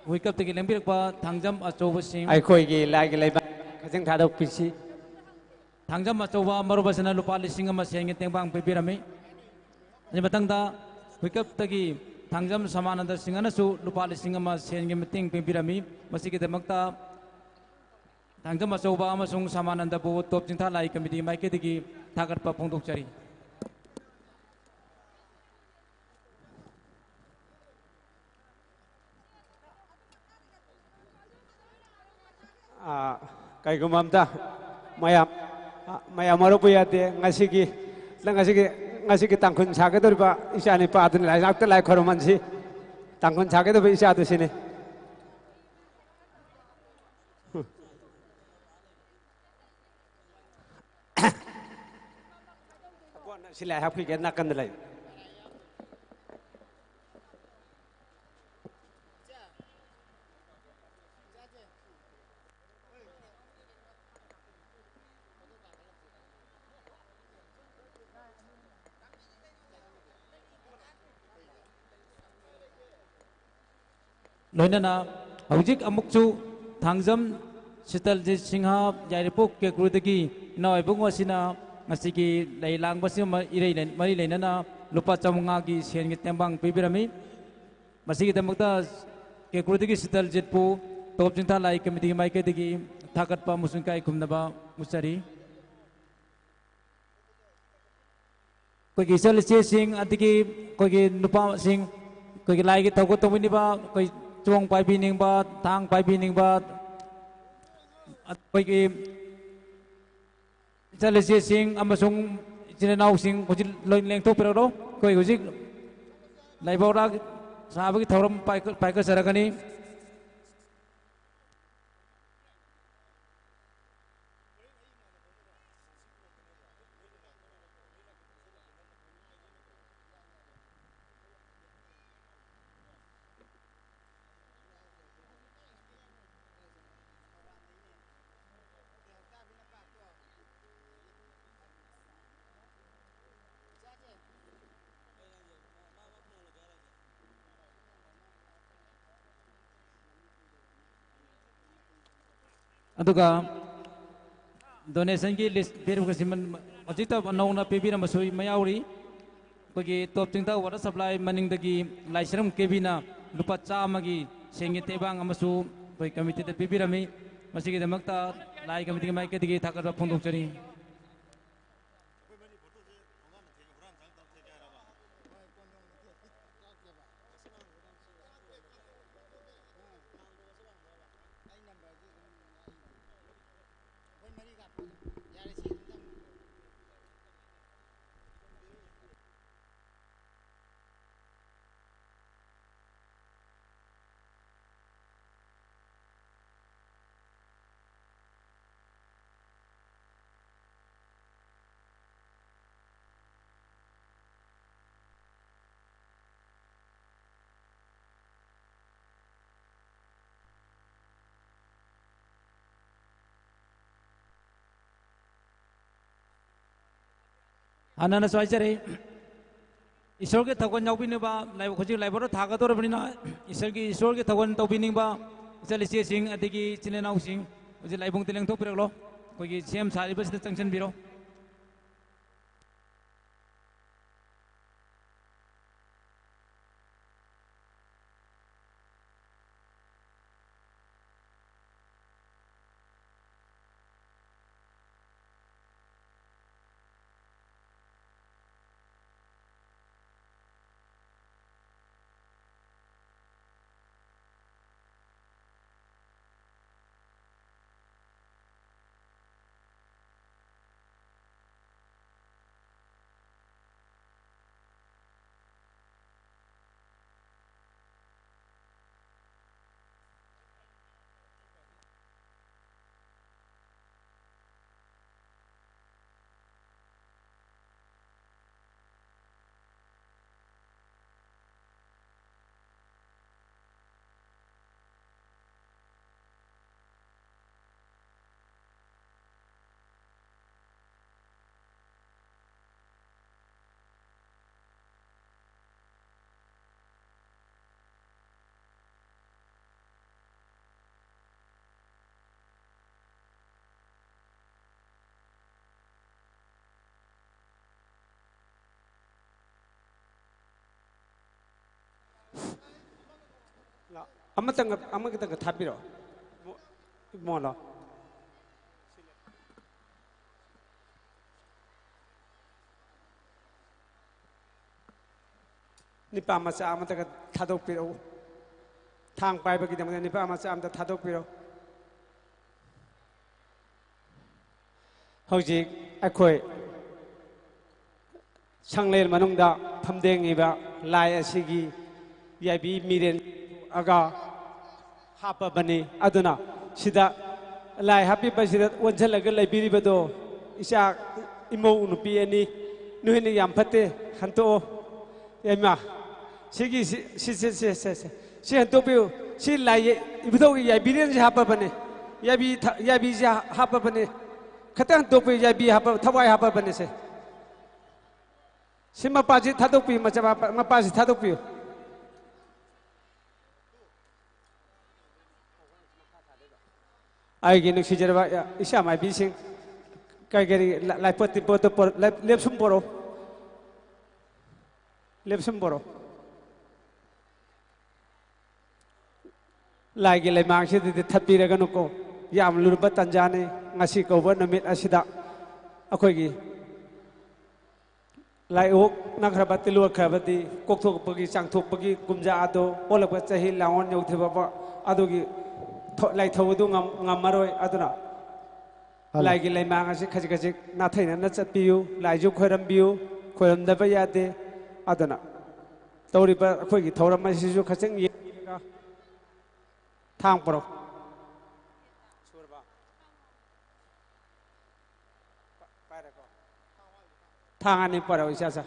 ꯍꯨꯏꯀꯞꯇꯒꯤ ꯂꯦꯡꯕꯤꯔꯛꯄ ꯊꯥꯡꯖꯝ ꯑꯆꯧꯕꯁꯤꯡ꯫ ꯑꯩꯈꯣꯏꯒꯤ ꯂꯥꯏꯒꯤ ꯂꯩꯕꯥꯛ ꯈꯖꯤꯡ ꯊꯥꯗꯣꯛꯄꯤꯁꯤ꯫ ꯊꯥꯡꯖꯝ ꯑꯆꯧꯕ ꯃꯔꯨꯞ ꯑꯁꯤꯅ ꯂꯨꯄꯥ ꯂꯤꯁꯤꯡ ꯑꯃ ꯁꯦꯟꯒꯤ ꯇꯦꯡꯕꯥꯡ ꯄꯤꯕꯤꯔꯝꯃꯤ꯫ ꯑꯗꯨꯒꯤ ꯃꯊꯪꯗ ꯍꯨꯏꯀꯞꯇꯒꯤ ꯊꯥꯡꯖꯝ ꯁꯃꯥꯅꯟꯗ ꯁꯤꯡꯍꯅꯁꯨ ꯂꯨꯄꯥ ꯂꯤꯁꯤꯡ ꯑꯃ ꯁꯦꯟꯒꯤ ꯃꯇꯦꯡ ꯄꯤꯕꯤꯔꯝꯃꯤ꯫ ꯃꯁꯤꯒꯤꯗꯃꯛꯇ ꯊꯥꯡꯖꯝ ꯑꯆꯧꯕ ꯑꯃꯁꯨꯡ ꯁꯃꯥꯅꯟꯗꯕꯨ ꯇꯣꯞ ꯆꯤꯡꯊꯥ ꯂꯥꯏ ꯀꯃꯤꯇꯤ ꯃꯥꯏꯀꯩꯗꯒꯤ ꯊꯥꯒꯠꯄ ꯐꯣꯡꯗꯣꯛꯆꯔꯤ꯫ ꯑꯥ, ꯀꯩꯒꯨꯝꯕ ꯑꯝꯇ ꯃꯌꯥꯝ, ꯑꯥ, ꯃꯌꯥꯝ ꯋꯥꯔꯧꯕ ꯌꯥꯗꯦ꯫ ꯉꯁꯤꯒꯤ, ꯅꯪ ꯉꯁꯤꯒꯤ, ꯉꯁꯤꯒꯤ ꯇꯥꯡꯈꯨꯜ ꯁꯥꯒꯗꯧꯔꯤꯕ ꯏꯆꯥ ꯅꯤꯄꯥ ꯑꯗꯨꯅ ꯂꯥꯏ ꯉꯥꯛꯇ ꯂꯥꯏ ꯈꯣꯏꯔꯝꯍꯟꯁꯤ꯫ ꯇꯥꯡꯈꯨꯜ ꯁꯥꯒꯗꯧꯔꯤꯕ ꯏꯆꯥꯗꯨ ꯁꯤꯅꯤ꯫ ꯁꯤ ꯂꯥꯏ ꯍꯥꯞꯈꯤꯒꯦ ꯅꯥꯀꯟꯗ ꯂꯩ꯫ ꯂꯣꯏꯅꯅ ꯍꯧꯖꯤꯛ ꯑꯃꯨꯛꯁꯨ ꯊꯥꯡꯖꯝ ꯁꯤꯇꯜꯖꯤꯠ ꯁꯤꯡꯍ ꯌꯥꯏꯔꯤꯄꯣꯛ ꯀꯦꯀ꯭ꯔꯨꯗꯒꯤ ꯏꯅꯥꯎ ꯏꯕꯨꯡꯉꯣ ꯑꯁꯤꯅ ꯉꯁꯤꯒꯤ ꯂꯩ ꯂꯥꯡꯕꯁꯤꯒ ꯃ-, ꯏꯔꯩ ꯂꯩ-, ꯃꯔꯤ ꯂꯩꯅꯅ ꯂꯨꯄꯥ ꯆꯥꯃꯉꯥꯒꯤ ꯁꯦꯟꯒꯤ ꯇꯦꯡꯕꯥꯡ ꯄꯤꯕꯤꯔꯝꯃꯤ꯫ ꯃꯁꯤꯒꯤꯗꯃꯛꯇ ꯀꯦꯀ꯭ꯔꯨꯗꯒꯤ ꯁꯤꯇꯜꯖꯤꯠꯄꯨ ꯇꯣꯞ ꯆꯤꯡꯊꯥ ꯂꯥꯏ ꯀꯃꯤꯇꯤꯒꯤ ꯃꯥꯏꯀꯩꯗꯒꯤ ꯊꯥꯒꯠꯄ ꯑꯃꯁꯨꯡ ꯏꯀꯥꯏ ꯈꯨꯝꯅꯕ ꯎꯠꯆꯔꯤ꯫ ꯑꯩꯈꯣꯏꯒꯤ ꯏꯆꯜ ꯏꯆꯦꯁꯤꯡ ꯑꯗꯒꯤ ꯑꯩꯈꯣꯏꯒꯤ ꯅꯨꯄꯥꯁꯤꯡ ꯑꯩꯈꯣꯏꯒꯤ ꯂꯥꯏꯒꯤ ꯊꯧꯒꯜ ꯇꯧꯕꯤꯅꯤꯡꯕ, ꯑꯩꯈꯣꯏ ꯆꯣꯡ ꯄꯥꯏꯕꯤꯅꯤꯡꯕ, ꯊꯥꯡ ꯄꯥꯏꯕꯤꯅꯤꯡꯕ, ꯑꯩꯈꯣꯏꯒꯤ ꯏꯆꯜ ꯏꯆꯦꯁꯤꯡ ꯑꯃꯁꯨꯡ ꯏꯆꯤꯟ ꯏꯅꯥꯎꯁꯤꯡ ꯍꯧꯖꯤꯛ ꯂꯣꯏ ꯂꯦꯡꯊꯣꯛꯄꯤꯔꯛꯂꯣ꯫ ꯑꯩꯈꯣꯏ ꯍꯧꯖꯤꯛ ꯂꯥꯏꯕꯧꯔꯥ ꯁꯥꯕꯒꯤ ꯊꯧꯔꯝ ꯄꯥꯏꯈꯠ-, ꯄꯥꯏꯈꯠꯆꯔꯒꯅꯤ꯫ ꯑꯗꯨꯒ donationꯒꯤ list ꯄꯤꯔꯤꯕꯁꯤ ꯍꯧꯖꯤꯛꯇ ꯅꯧꯅ ꯄꯤꯕꯤꯔꯝꯕꯁꯨ ꯑꯃ ꯌꯥꯎꯔꯤ꯫ ꯑꯩꯈꯣꯏꯒꯤ ꯇꯣꯞ ꯆꯤꯡꯊ water supply ꯃꯅꯤꯡꯗꯒꯤ ꯂꯥꯏꯁ꯭ꯔꯝ ꯀꯦꯕꯤꯅ ꯂꯨꯄꯥ ꯆꯥꯝꯃꯒꯤ ꯁꯦꯟꯒꯤ ꯇꯦꯡꯕꯥꯡ ꯑꯃꯁꯨ ꯑꯩꯈꯣꯏ committeeꯗ ꯄꯤꯕꯤꯔꯝꯃꯤ꯫ ꯃꯁꯤꯒꯤꯗꯃꯛꯇ ꯂꯥꯏ committeeꯒꯤ ꯃꯥꯏꯀꯩꯗꯒꯤ ꯊꯥꯒꯠꯄ ꯐꯣꯡꯗꯣꯛꯆꯔꯤ꯫ ꯍꯥꯟꯅꯅꯁꯨ ꯍꯥꯏꯖꯔꯤ, ꯏꯁꯣꯔꯒꯤ ꯊꯧꯒꯜ ꯌꯥꯎꯕꯤꯅꯕ, ꯂꯥꯏ-, ꯍꯧꯖꯤꯛ ꯂꯥꯏꯕꯛꯇ ꯊꯥꯒꯗꯧꯔꯕꯅꯤꯅ, ꯏꯁꯣꯔꯒꯤ, ꯏꯁꯣꯔꯒꯤ ꯊꯧꯒꯜ ꯇꯧꯕꯤꯅꯤꯡꯕ ꯏꯆꯜ ꯏꯆꯦꯁꯤꯡ ꯑꯗꯒꯤ ꯏꯆꯤꯜ ꯏꯅꯥꯎꯁꯤꯡ ꯍꯧꯖꯤꯛ ꯂꯥꯏꯕꯨꯡꯗ ꯂꯦꯡꯊꯣꯛꯄꯤꯔꯛꯂꯣ꯫ ꯑꯩꯈꯣꯏꯒꯤ ꯁꯦꯝ ꯁꯥꯔꯤꯕꯁꯤꯗ ꯆꯪꯁꯤꯟꯕꯤꯔꯣ꯫ ꯑꯃꯇꯪꯒ, ꯑꯃꯈꯛꯇꯪꯒ ꯊꯥꯕꯤꯔꯛꯑꯣ꯫ ꯏꯕꯨꯡꯉꯣ, ꯂꯥꯎ꯫ ꯅꯤꯄꯥ ꯃꯆꯥ ꯑꯃꯇꯒ ꯊꯥꯗꯣꯛꯄꯤꯔꯛꯎ꯫ ꯊꯥꯡ ꯄꯥꯏꯕꯒꯤꯗꯃꯛꯇ ꯅꯤꯄꯥ ꯃꯆꯥ ꯑꯃꯇ ꯊꯥꯗꯣꯛꯄꯤꯔꯛꯎ꯫ ꯍꯧꯖꯤꯛ ꯑꯩꯈꯣꯏ ꯁꯪꯂꯦꯟ ꯃꯅꯨꯡꯗ ꯐꯝꯗꯦꯡꯉꯤꯕ ꯂꯥꯏ ꯑꯁꯤꯒꯤ ꯌꯥꯏꯕꯤ ꯃꯤꯔꯦꯟ ꯑꯒ ꯍꯥꯞꯄꯕꯅꯤ꯫ ꯑꯗꯨꯅ ꯁꯤꯗ ꯂꯥꯏ ꯍꯥꯞꯄꯤꯕꯁꯤꯗ ꯑꯣꯟꯁꯤꯜꯂꯒ ꯂꯩꯕꯤꯔꯤꯕꯗꯣ ꯏꯆꯥ ꯏꯃꯧ ꯅꯨꯄꯤ ꯑꯅꯤ, ꯅꯣꯏꯅ ꯌꯥꯝ ꯐꯠꯇꯦ, ꯍꯟꯇꯣꯛꯑꯣ꯫ ꯏꯃꯥ, ꯁꯤꯒꯤ ꯁꯤ, ꯁꯤ, ꯁꯤ, ꯁꯤ, ꯁꯤ, ꯁꯤ, ꯁꯤ ꯍꯟꯇꯣꯛꯄꯤꯌꯨ꯫ ꯁꯤ ꯂꯥꯏ ꯏꯕꯨꯙꯧꯒꯤ ꯌꯥꯏꯕꯤꯔꯦꯟꯁꯦ ꯍꯥꯞꯄꯕꯅꯦ꯫ ꯌꯥꯏꯕꯤ ꯊ-, ꯌꯥꯏꯕꯤꯁꯦ ꯍꯥꯞꯄꯕꯅꯦ꯫ ꯈꯤꯇꯪ ꯍꯟꯇꯣꯛꯄꯤꯌꯨ, ꯌꯥꯏꯕꯤ ꯍꯥꯞꯄ, ꯊꯋꯥꯏ ꯍꯥꯞꯄꯕꯅꯦ ꯁꯦ꯫ ꯁꯤ ꯃꯄꯥꯁꯤ ꯊꯥꯗꯣꯛꯄꯤꯌꯨ, ꯃꯆꯥ ꯃꯄꯥ-, ꯃꯄꯥꯁꯤ ꯊꯥꯗꯣꯛꯄꯤꯌꯨ꯫ ꯑꯩꯒꯤ ꯅꯨꯡꯁꯤꯖꯔꯕ ꯏꯆꯥ ꯃꯥꯏꯕꯤꯁꯤꯡ, ꯀꯔꯤ ꯀꯔꯤ ꯂꯥꯏꯄꯣꯠ ꯇꯤꯟꯄꯣꯠꯇꯨ ꯄꯣꯔ-, ꯂꯦꯞ-, ꯂꯦꯞꯁꯨꯝ ꯄꯣꯔꯛꯎ꯫ ꯂꯦꯞꯁꯨꯝ ꯄꯣꯔꯛꯎ꯫ ꯂꯥꯏꯒꯤ ꯂꯩꯃꯥꯡꯁꯤꯗꯗꯤ ꯊꯠꯄꯤꯔꯒꯅꯨꯀꯣ꯫ ꯌꯥꯝ ꯂꯨꯔꯕ ꯇꯥꯟꯖꯥꯅꯤ꯫ ꯉꯁꯤ ꯀꯧꯕ ꯅꯨꯃꯤꯠ ꯑꯁꯤꯗ ꯑꯩꯈꯣꯏꯒꯤ ꯂꯥꯏ ꯑꯣꯛꯅꯈ꯭ꯔꯕ, ꯇꯤꯜꯂꯣꯛꯈ꯭ꯔꯕꯗꯤ ꯀꯣꯛꯊꯣꯛꯄꯒꯤ, ꯆꯥꯡꯊꯣꯛꯄꯒꯤ ꯀꯨꯝꯖꯥ ꯑꯗꯣ ꯑꯣꯜꯂꯛꯄ ꯆꯍꯤ ꯂꯥꯡꯑꯣꯟ ꯌꯧꯗ꯭ꯔꯤꯕ ꯐꯥꯎꯕ ꯑꯗꯨꯒꯤ ꯊ-, ꯂꯥꯏꯊꯧ ꯑꯗꯨ ꯉꯝ-, ꯉꯝꯃꯔꯣꯏ꯫ ꯑꯗꯨꯅ ꯍꯜꯂꯣ꯫ ꯂꯥꯏꯒꯤ ꯂꯩꯃꯥꯡ ꯑꯁꯤ ꯈꯖꯤꯛ ꯈꯖꯤꯛ ꯅꯥꯊꯩꯅꯅ ꯆꯠꯄꯤꯌꯨ, ꯂꯥꯏꯁꯨ ꯈꯣꯏꯔꯝꯕꯤꯌꯨ, ꯈꯣꯏꯔꯝꯗꯕ ꯌꯥꯗꯦ꯫ ꯑꯗꯨꯅ ꯇꯧꯔꯤꯕ ꯑꯩꯈꯣꯏꯒꯤ ꯊꯧꯔꯝ ꯑꯁꯤꯁꯨ ꯈꯖꯤꯛ ꯌꯦꯡꯕꯤꯔꯒ ꯊꯥꯡ ꯄꯣꯔꯛꯎ꯫ ꯊꯥꯡ ꯑꯅꯤ ꯄꯣꯔꯛꯎ, ꯏꯆꯥ ꯁꯥ꯫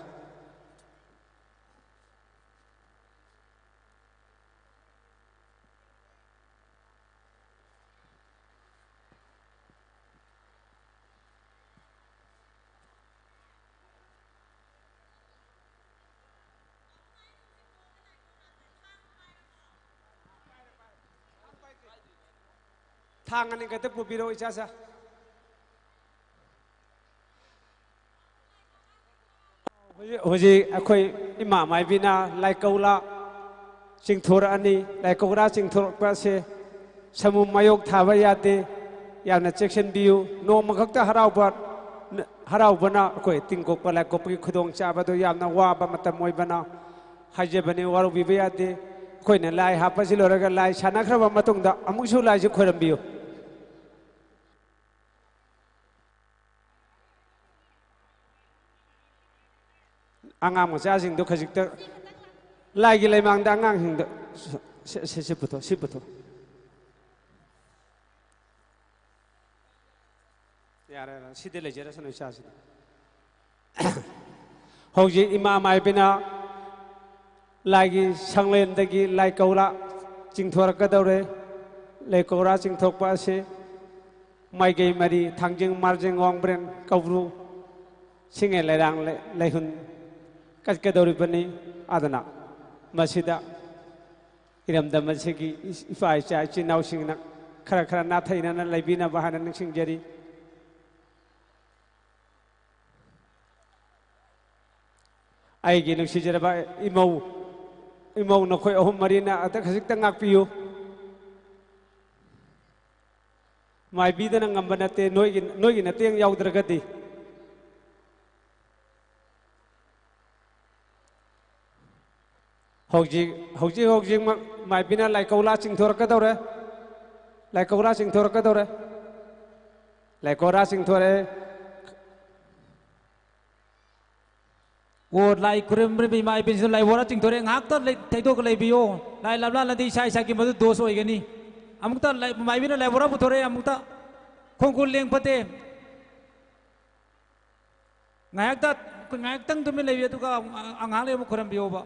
ꯊꯥꯡ ꯑꯅꯤ ꯈꯛꯇ ꯄꯨꯕꯤꯔꯛꯑꯣ, ꯏꯆꯥ ꯁꯥ꯫ ꯍꯧꯖꯤꯛ, ꯍꯧꯖꯤꯛ ꯑꯩꯈꯣꯏ ꯏꯃꯥ ꯃꯥꯏꯕꯤꯅ ꯂꯥꯏꯀꯧꯂ ꯆꯤꯡꯊꯣꯔꯛꯑꯅꯤ꯫ ꯂꯥꯏ ꯀꯧꯔꯥ ꯆꯤꯡꯊꯣꯔꯛꯄ ꯑꯁꯦ ꯁꯃꯨ ꯃꯥꯌꯣꯛ ꯊꯥꯕ ꯌꯥꯗꯦ꯫ ꯌꯥꯝꯅ ꯆꯦꯛꯁꯤꯟꯕꯤꯌꯨ꯫ ꯅꯣꯡꯃ ꯈꯛꯇ ꯍꯔꯥꯎꯕ, ꯍꯔꯥꯎꯕꯅ ꯑꯩꯈꯣꯏ ꯇꯤꯡꯀꯣꯛꯄ ꯂꯥꯏꯀꯣꯛꯄꯒꯤ ꯈꯨꯗꯣꯡꯆꯥꯕꯗꯨ ꯌꯥꯝꯅ ꯋꯥꯕ ꯃꯇꯝ ꯑꯣꯏꯕꯅ ꯍꯥꯏꯖꯕꯅꯤ, ꯋꯥꯔꯧꯕꯤꯕ ꯌꯥꯗꯦ꯫ ꯑꯩꯈꯣꯏꯅ ꯂꯥꯏ ꯍꯥꯞꯄꯁꯤ ꯂꯣꯏꯔꯒ ꯂꯥꯏ ꯁꯥꯟꯅꯈ꯭ꯔꯕ ꯃꯇꯨꯡꯗ ꯑꯃꯨꯛꯁꯨ ꯂꯥꯏꯁꯤ ꯈꯣꯏꯔꯝꯕꯤꯌꯨ꯫ ꯑꯉꯥꯡ ꯃꯆꯥꯁꯤꯡꯗꯣ ꯈꯖꯤꯛꯇ ꯂꯥꯏꯒꯤ ꯂꯩꯃꯥꯡꯗ ꯑꯉꯥꯡꯁꯤꯡꯗ ꯁꯤ, ꯁꯤ, ꯁꯤ ꯄꯨꯊꯣꯛ, ꯁꯤ ꯄꯨꯊꯣꯛ꯫ ꯌꯥꯔꯦ, ꯌꯥꯔꯦ, ꯁꯤꯗ ꯂꯩꯖꯔꯁꯅꯨ ꯏꯆꯥꯁꯤꯗ꯫ ꯍꯧꯖꯤꯛ ꯏꯃꯥ ꯃꯥꯏꯕꯤꯅ ꯂꯥꯏꯒꯤ ꯁꯪꯂꯦꯟꯗꯒꯤ ꯂꯥꯏ ꯀꯧꯔꯥ ꯆꯤꯡꯊꯣꯔꯛꯀꯗꯧꯔꯦ꯫ ꯂꯥꯏ ꯀꯧꯔꯥ ꯆꯤꯡꯊꯣꯛꯄ ꯑꯁꯤ ꯃꯥꯏꯀꯩ ꯃꯔꯤ, ꯊꯥꯡꯖꯤꯡ, ꯃꯥꯔꯖꯤꯡ, ꯋꯥꯡꯕ꯭ꯔꯦꯟ, ꯀꯧꯕ꯭ꯔꯨ, ꯁꯤꯡꯉꯦ ꯂꯩꯔꯥꯡ, ꯂꯩ-, ꯂꯩꯍꯨꯟ ꯀꯠꯀꯗꯧꯔꯤꯕꯅꯤ꯫ ꯑꯗꯨꯅ ꯃꯁꯤꯗ ꯏꯔꯝꯗꯝ ꯑꯁꯤꯒꯤ ꯏꯄꯥ ꯏꯆꯥ ꯏꯆꯤꯟ ꯏꯅꯥꯎꯁꯤꯡꯅ ꯈꯔ ꯈꯔ ꯅꯥꯊꯩꯅꯅ ꯂꯩꯕꯤꯅꯕ ꯍꯥꯏꯅ ꯅꯤꯡꯁꯤꯡꯖꯔꯤ꯫ ꯑꯩꯒꯤ ꯅꯨꯡꯁꯤꯖꯔꯕ ꯏꯃꯧ, ꯏꯃꯧ ꯅꯈꯣꯏ ꯑꯍꯨꯝ ꯃꯔꯤꯅ ꯑꯗ ꯈꯖꯤꯛꯇ ꯉꯥꯛꯄꯤꯌꯨ꯫ ꯃꯥꯏꯕꯤꯗꯅ ꯉꯝꯕ ꯅꯠꯇꯦ, ꯅꯣꯏꯒꯤ, ꯅꯣꯏꯒꯤ ꯅꯇꯦꯡ ꯌꯥꯎꯗ꯭ꯔꯒꯗꯤ꯫ ꯍꯧꯖꯤꯛ, ꯍꯧꯖꯤꯛ, ꯍꯧꯖꯤꯛꯃꯛ ꯃꯥꯏꯕꯤꯅ ꯂꯥꯏꯀꯧꯂꯥ ꯆꯤꯡꯊꯣꯔꯛꯀꯗꯧꯔꯦ꯫ ꯂꯥꯏꯀꯧꯂꯥ ꯆꯤꯡꯊꯣꯔꯛꯀꯗꯧꯔꯦ꯫ ꯂꯥꯏꯀꯧꯂꯥ ꯆꯤꯡꯊꯣꯔꯛꯑꯦ꯫ ꯑꯣ, ꯂꯥꯏ ꯈꯨꯔꯨꯝꯕ ꯏꯃꯥ ꯏꯕꯦꯟꯁꯤꯡ ꯂꯥꯏ ꯕꯣꯔꯥ ꯆꯤꯡꯊꯣꯔꯛꯑꯦ꯫ ꯉꯥꯏꯍꯥꯛꯇ ꯂꯩ-, ꯊꯩꯗꯣꯛꯑꯒ ꯂꯩꯕꯤꯌꯣ꯫ ꯂꯥꯏ ꯂꯥꯞꯂꯥꯜꯂꯗꯤ ꯏꯁꯥ ꯏꯁꯥꯒꯤ ꯃꯗꯨ ꯗꯣꯁ ꯑꯣꯏꯒꯅꯤ꯫ ꯑꯃꯨꯛꯇ ꯂꯥꯏ-, ꯃꯥꯏꯕꯤꯅ ꯂꯥꯏ ꯕꯣꯔꯥ ꯄꯨꯊꯣꯔꯛꯑꯦ꯫ ꯑꯃꯨꯛꯇ ꯈꯣꯡ ꯈꯨꯠ ꯂꯦꯡ ꯐꯠꯇꯦ꯫ ꯉꯥꯏꯍꯥꯛꯇ, ꯉꯥꯏꯍꯥꯛꯇꯪ ꯇꯨꯃꯤꯟ ꯂꯩꯕꯤꯌꯨ, ꯑꯗꯨꯒ ꯑꯉꯥꯡ ꯂꯩ ꯑꯃꯨꯛ ꯈꯣꯏꯔꯝꯕꯤꯌꯣꯕ꯫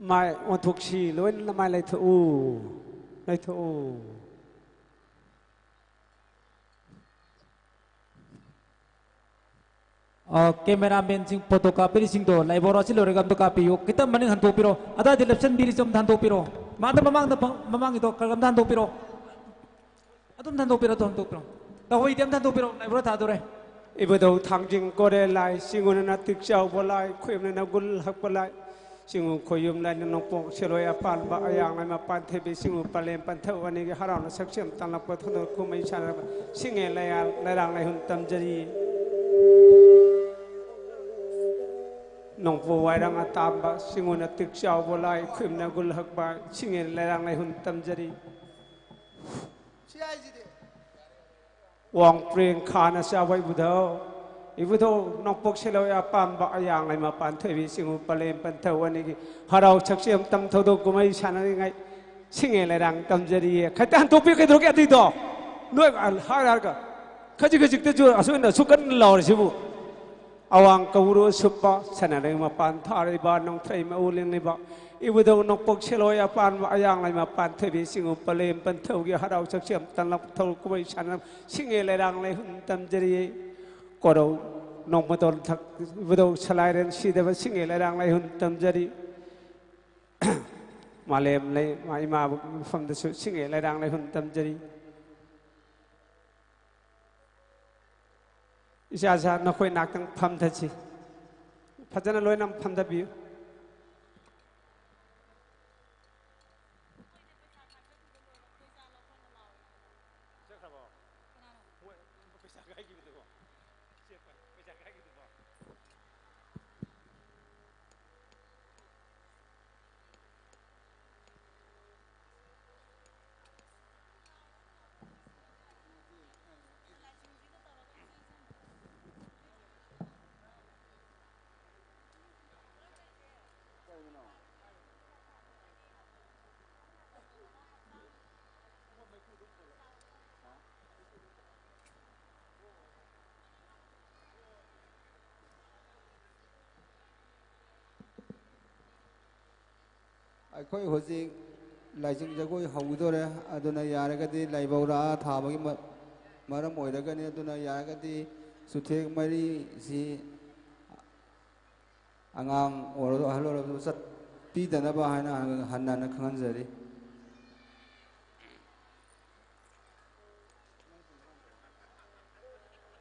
ꯃꯥꯏ ꯑꯣꯟꯊꯣꯛꯁꯤ, ꯂꯣꯏꯅ ꯃꯥꯏ ꯂꯩꯊꯣꯛꯎ, ꯂꯩꯊꯣꯛꯎ꯫ ꯑ, ꯀꯦꯃꯦꯔꯥꯃꯦꯟꯁꯤꯡ, ꯐꯣꯇꯣ ꯀꯥꯞꯄꯤꯔꯤꯁꯤꯡꯗꯣ, ꯂꯥꯏꯕꯣꯔꯥꯁꯤ ꯂꯣꯏꯔꯒ ꯑꯝꯇ ꯀꯥꯞꯄꯤꯌꯨ꯫ ꯈꯤꯇꯪ ꯃꯅꯤꯡ ꯍꯟꯗꯣꯛꯄꯤꯔꯣ꯫ ꯑꯗꯥꯏꯗ ꯂꯦꯞꯁꯟꯕꯤꯔꯤꯁꯤ ꯑꯝꯇ ꯍꯟꯗꯣꯛꯄꯤꯔꯣ꯫ ꯃꯥꯗ ꯃꯃꯥꯡꯗ ꯐꯝ-, ꯃꯃꯥꯡꯒꯤꯗꯣ ꯈꯔ ꯑꯝꯇ ꯍꯟꯗꯣꯛꯄꯤꯔꯣ꯫ ꯑꯗꯨꯝ ꯍꯟꯗꯣꯛꯄꯤꯔꯣ, ꯑꯗꯨꯝ ꯍꯟꯗꯣꯛꯄꯤꯔꯣ꯫ ꯇꯧꯍꯩꯗꯤ ꯑꯝꯇ ꯍꯟꯗꯣꯛꯄꯤꯔꯣ꯫ ꯂꯥꯏꯕꯣꯔꯥ ꯊꯥꯗꯣꯔꯦ꯫ ꯏꯕꯨꯙꯧ ꯊꯥꯡꯖꯤꯡ ꯀꯣꯔꯦ ꯂꯥꯏ, ꯆꯤꯡꯉꯨꯅ ꯅꯥꯇꯤꯛ ꯆꯥꯎꯕ ꯂꯥꯏ, ꯈꯣꯏꯌꯨꯝꯅ ꯒꯨꯜ ꯍꯛꯄ ꯂꯥꯏ, ꯆꯤꯡꯉꯨ ꯈꯣꯏꯌꯨꯝ ꯂꯥꯏꯅ ꯅꯣꯡꯄꯣꯛ ꯁꯦꯂꯣꯏ ꯑꯄꯥꯟꯕ, ꯑꯌꯥꯡ ꯂꯥꯏ ꯃꯄꯥꯟ ꯊꯣꯏꯕꯤ, ꯆꯤꯡꯉꯨ ꯄꯂꯦꯝ ꯄꯟꯊꯧ ꯑꯅꯤꯒꯤ ꯍꯔꯥꯎꯅ ꯁꯛꯁꯦꯝ ꯇꯥꯡꯂꯛꯄ ꯊꯧꯗꯣꯛ ꯀꯨꯝꯍꯩ ꯁꯥꯟꯅꯕ ꯁꯤꯡꯉꯦ ꯂꯩꯔꯥꯡ ꯂꯩꯍꯨꯟ ꯇꯝꯖꯔꯤ꯫ ꯅꯣꯡꯄꯣꯛ ꯋꯥꯏꯔꯪ ꯑꯇꯥꯝꯕ, ꯆꯤꯡꯉꯨꯅ ꯇꯤꯛ ꯆꯥꯎꯕ ꯂꯥꯏ, ꯈꯨꯏꯝꯅ ꯒꯨꯜ ꯍꯛꯄ, ꯁꯤꯡꯉꯦ ꯂꯩꯔꯥꯡ ꯂꯩꯍꯨꯟ ꯇꯝꯖꯔꯤ꯫ ꯁꯤ ꯍꯥꯏꯁꯤꯗꯤ꯫ ꯋꯥꯡ ꯄ꯭ꯔꯦꯡ ꯈꯥꯅ ꯆꯥꯕ ꯏꯕꯨꯙꯧ, ꯏꯕꯨꯙꯧ ꯅꯣꯡꯄꯣꯛ ꯁꯦꯂꯧ ꯑꯄꯥꯝꯕ, ꯑꯌꯥꯡ ꯂꯩꯃ ꯄꯥꯟꯊꯣꯏꯕꯤ, ꯆꯤꯡꯉꯨ ꯄꯂꯦꯝ ꯄꯟꯊꯧ ꯑꯅꯤꯒꯤ ꯍꯔꯥꯎ ꯁꯛꯁꯦꯝ ꯇꯝ ꯊꯧꯗꯣꯛ ꯀꯨꯝꯍꯩ ꯁꯥꯟꯅꯔꯤꯉꯩ ꯁꯤꯡꯉꯦ ꯂꯩꯔꯥꯡ ꯇꯝꯖꯔꯤꯌꯦ꯫ ꯈꯤꯇ ꯍꯟꯗꯣꯛꯄꯤꯌꯨ, ꯀꯩꯗꯧꯔꯒꯦ ꯑꯗꯨꯏꯗꯣ? ꯅꯣꯏ ꯍꯥꯏꯔ ꯍꯥꯏꯔꯒ ꯈꯖꯤꯛ ꯈꯖꯤꯛꯇꯁꯨ ꯑꯁꯨꯛ ꯌꯥꯝꯅ ꯑꯁꯨꯛ ꯀꯟꯅ ꯂꯥꯎꯔꯤꯁꯤꯕꯨ? ꯑꯋꯥꯡ ꯀꯧꯕ꯭ꯔꯨ ꯁꯨꯞꯄ, ꯁꯅꯥꯔꯩ ꯃꯄꯥꯟ ꯊꯥꯔꯤꯕ, ꯅꯣꯡꯊ꯭ꯔꯩ ꯃꯎ ꯂꯦꯡꯂꯤꯕ, ꯏꯕꯨꯙꯧ ꯅꯣꯡꯄꯣꯛ ꯁꯦꯂꯣꯏ ꯑꯄꯥꯟꯕ, ꯑꯌꯥꯡ ꯂꯩꯃ ꯄꯥꯟꯊꯣꯏꯕꯤ, ꯆꯤꯡꯉꯨ ꯄꯂꯦꯝ ꯄꯟꯊꯧꯒꯤ ꯍꯔꯥꯎ ꯁꯛꯁꯦꯝ ꯇꯝꯂꯛ ꯊꯧ ꯀꯨꯝꯍꯩ ꯁꯥꯟꯅ ꯁꯤꯡꯉꯦ ꯂꯩꯔꯥꯡ ꯂꯩꯍꯨꯟ ꯇꯝꯖꯔꯤꯌꯦ꯫ ꯀꯣꯔꯧ ꯅꯣꯡꯃꯗꯣꯟ ꯊꯛ ꯏꯕꯨꯙꯧ ꯁꯂꯥꯏꯔꯦꯟ ꯁꯤꯗꯕ ꯁꯤꯡꯉꯦ ꯂꯩꯔꯥꯡ ꯂꯩꯍꯨꯟ ꯇꯝꯖꯔꯤ꯫ ꯃꯥꯂꯦꯝ ꯂꯩ ꯏꯃꯥ ꯃꯐꯝꯗꯁꯨ ꯁꯤꯡꯉꯦ ꯂꯩꯔꯥꯡ ꯂꯩꯍꯨꯟ ꯇꯝꯖꯔꯤ꯫ ꯏꯆꯥ ꯏꯆꯥ ꯅꯈꯣꯏ ꯉꯥꯛꯇꯪ ꯐꯝꯊꯁꯤ꯫ ꯐꯖꯅ ꯂꯣꯏꯅ ꯐꯝꯊꯕꯤꯌꯨ꯫ ꯑꯩꯈꯣꯏ ꯍꯧꯖꯤꯛ ꯂꯥꯏꯖꯤꯡ ꯖꯒꯣꯏ ꯍꯧꯒꯗꯧꯔꯦ꯫ ꯑꯗꯨꯅ ꯌꯥꯔꯒꯗꯤ ꯂꯥꯏꯕꯧꯔꯥ ꯊꯥꯕꯒꯤ ꯃ-, ꯃꯔꯝ ꯑꯣꯏꯔꯒꯅꯤ꯫ ꯑꯗꯨꯅ ꯌꯥꯔꯒꯗꯤ ꯆꯨꯊꯦꯛ ꯃꯔꯤꯁꯤ ꯑꯉꯥꯡ ꯑꯣꯏꯔꯣ ꯑꯍꯜ ꯑꯣꯏꯔꯣ ꯆꯠꯄꯤꯗꯅꯕ ꯍꯥꯏꯅ ꯍꯟꯅ ꯍꯟꯅ ꯈꯪꯍꯟꯖꯔꯤ꯫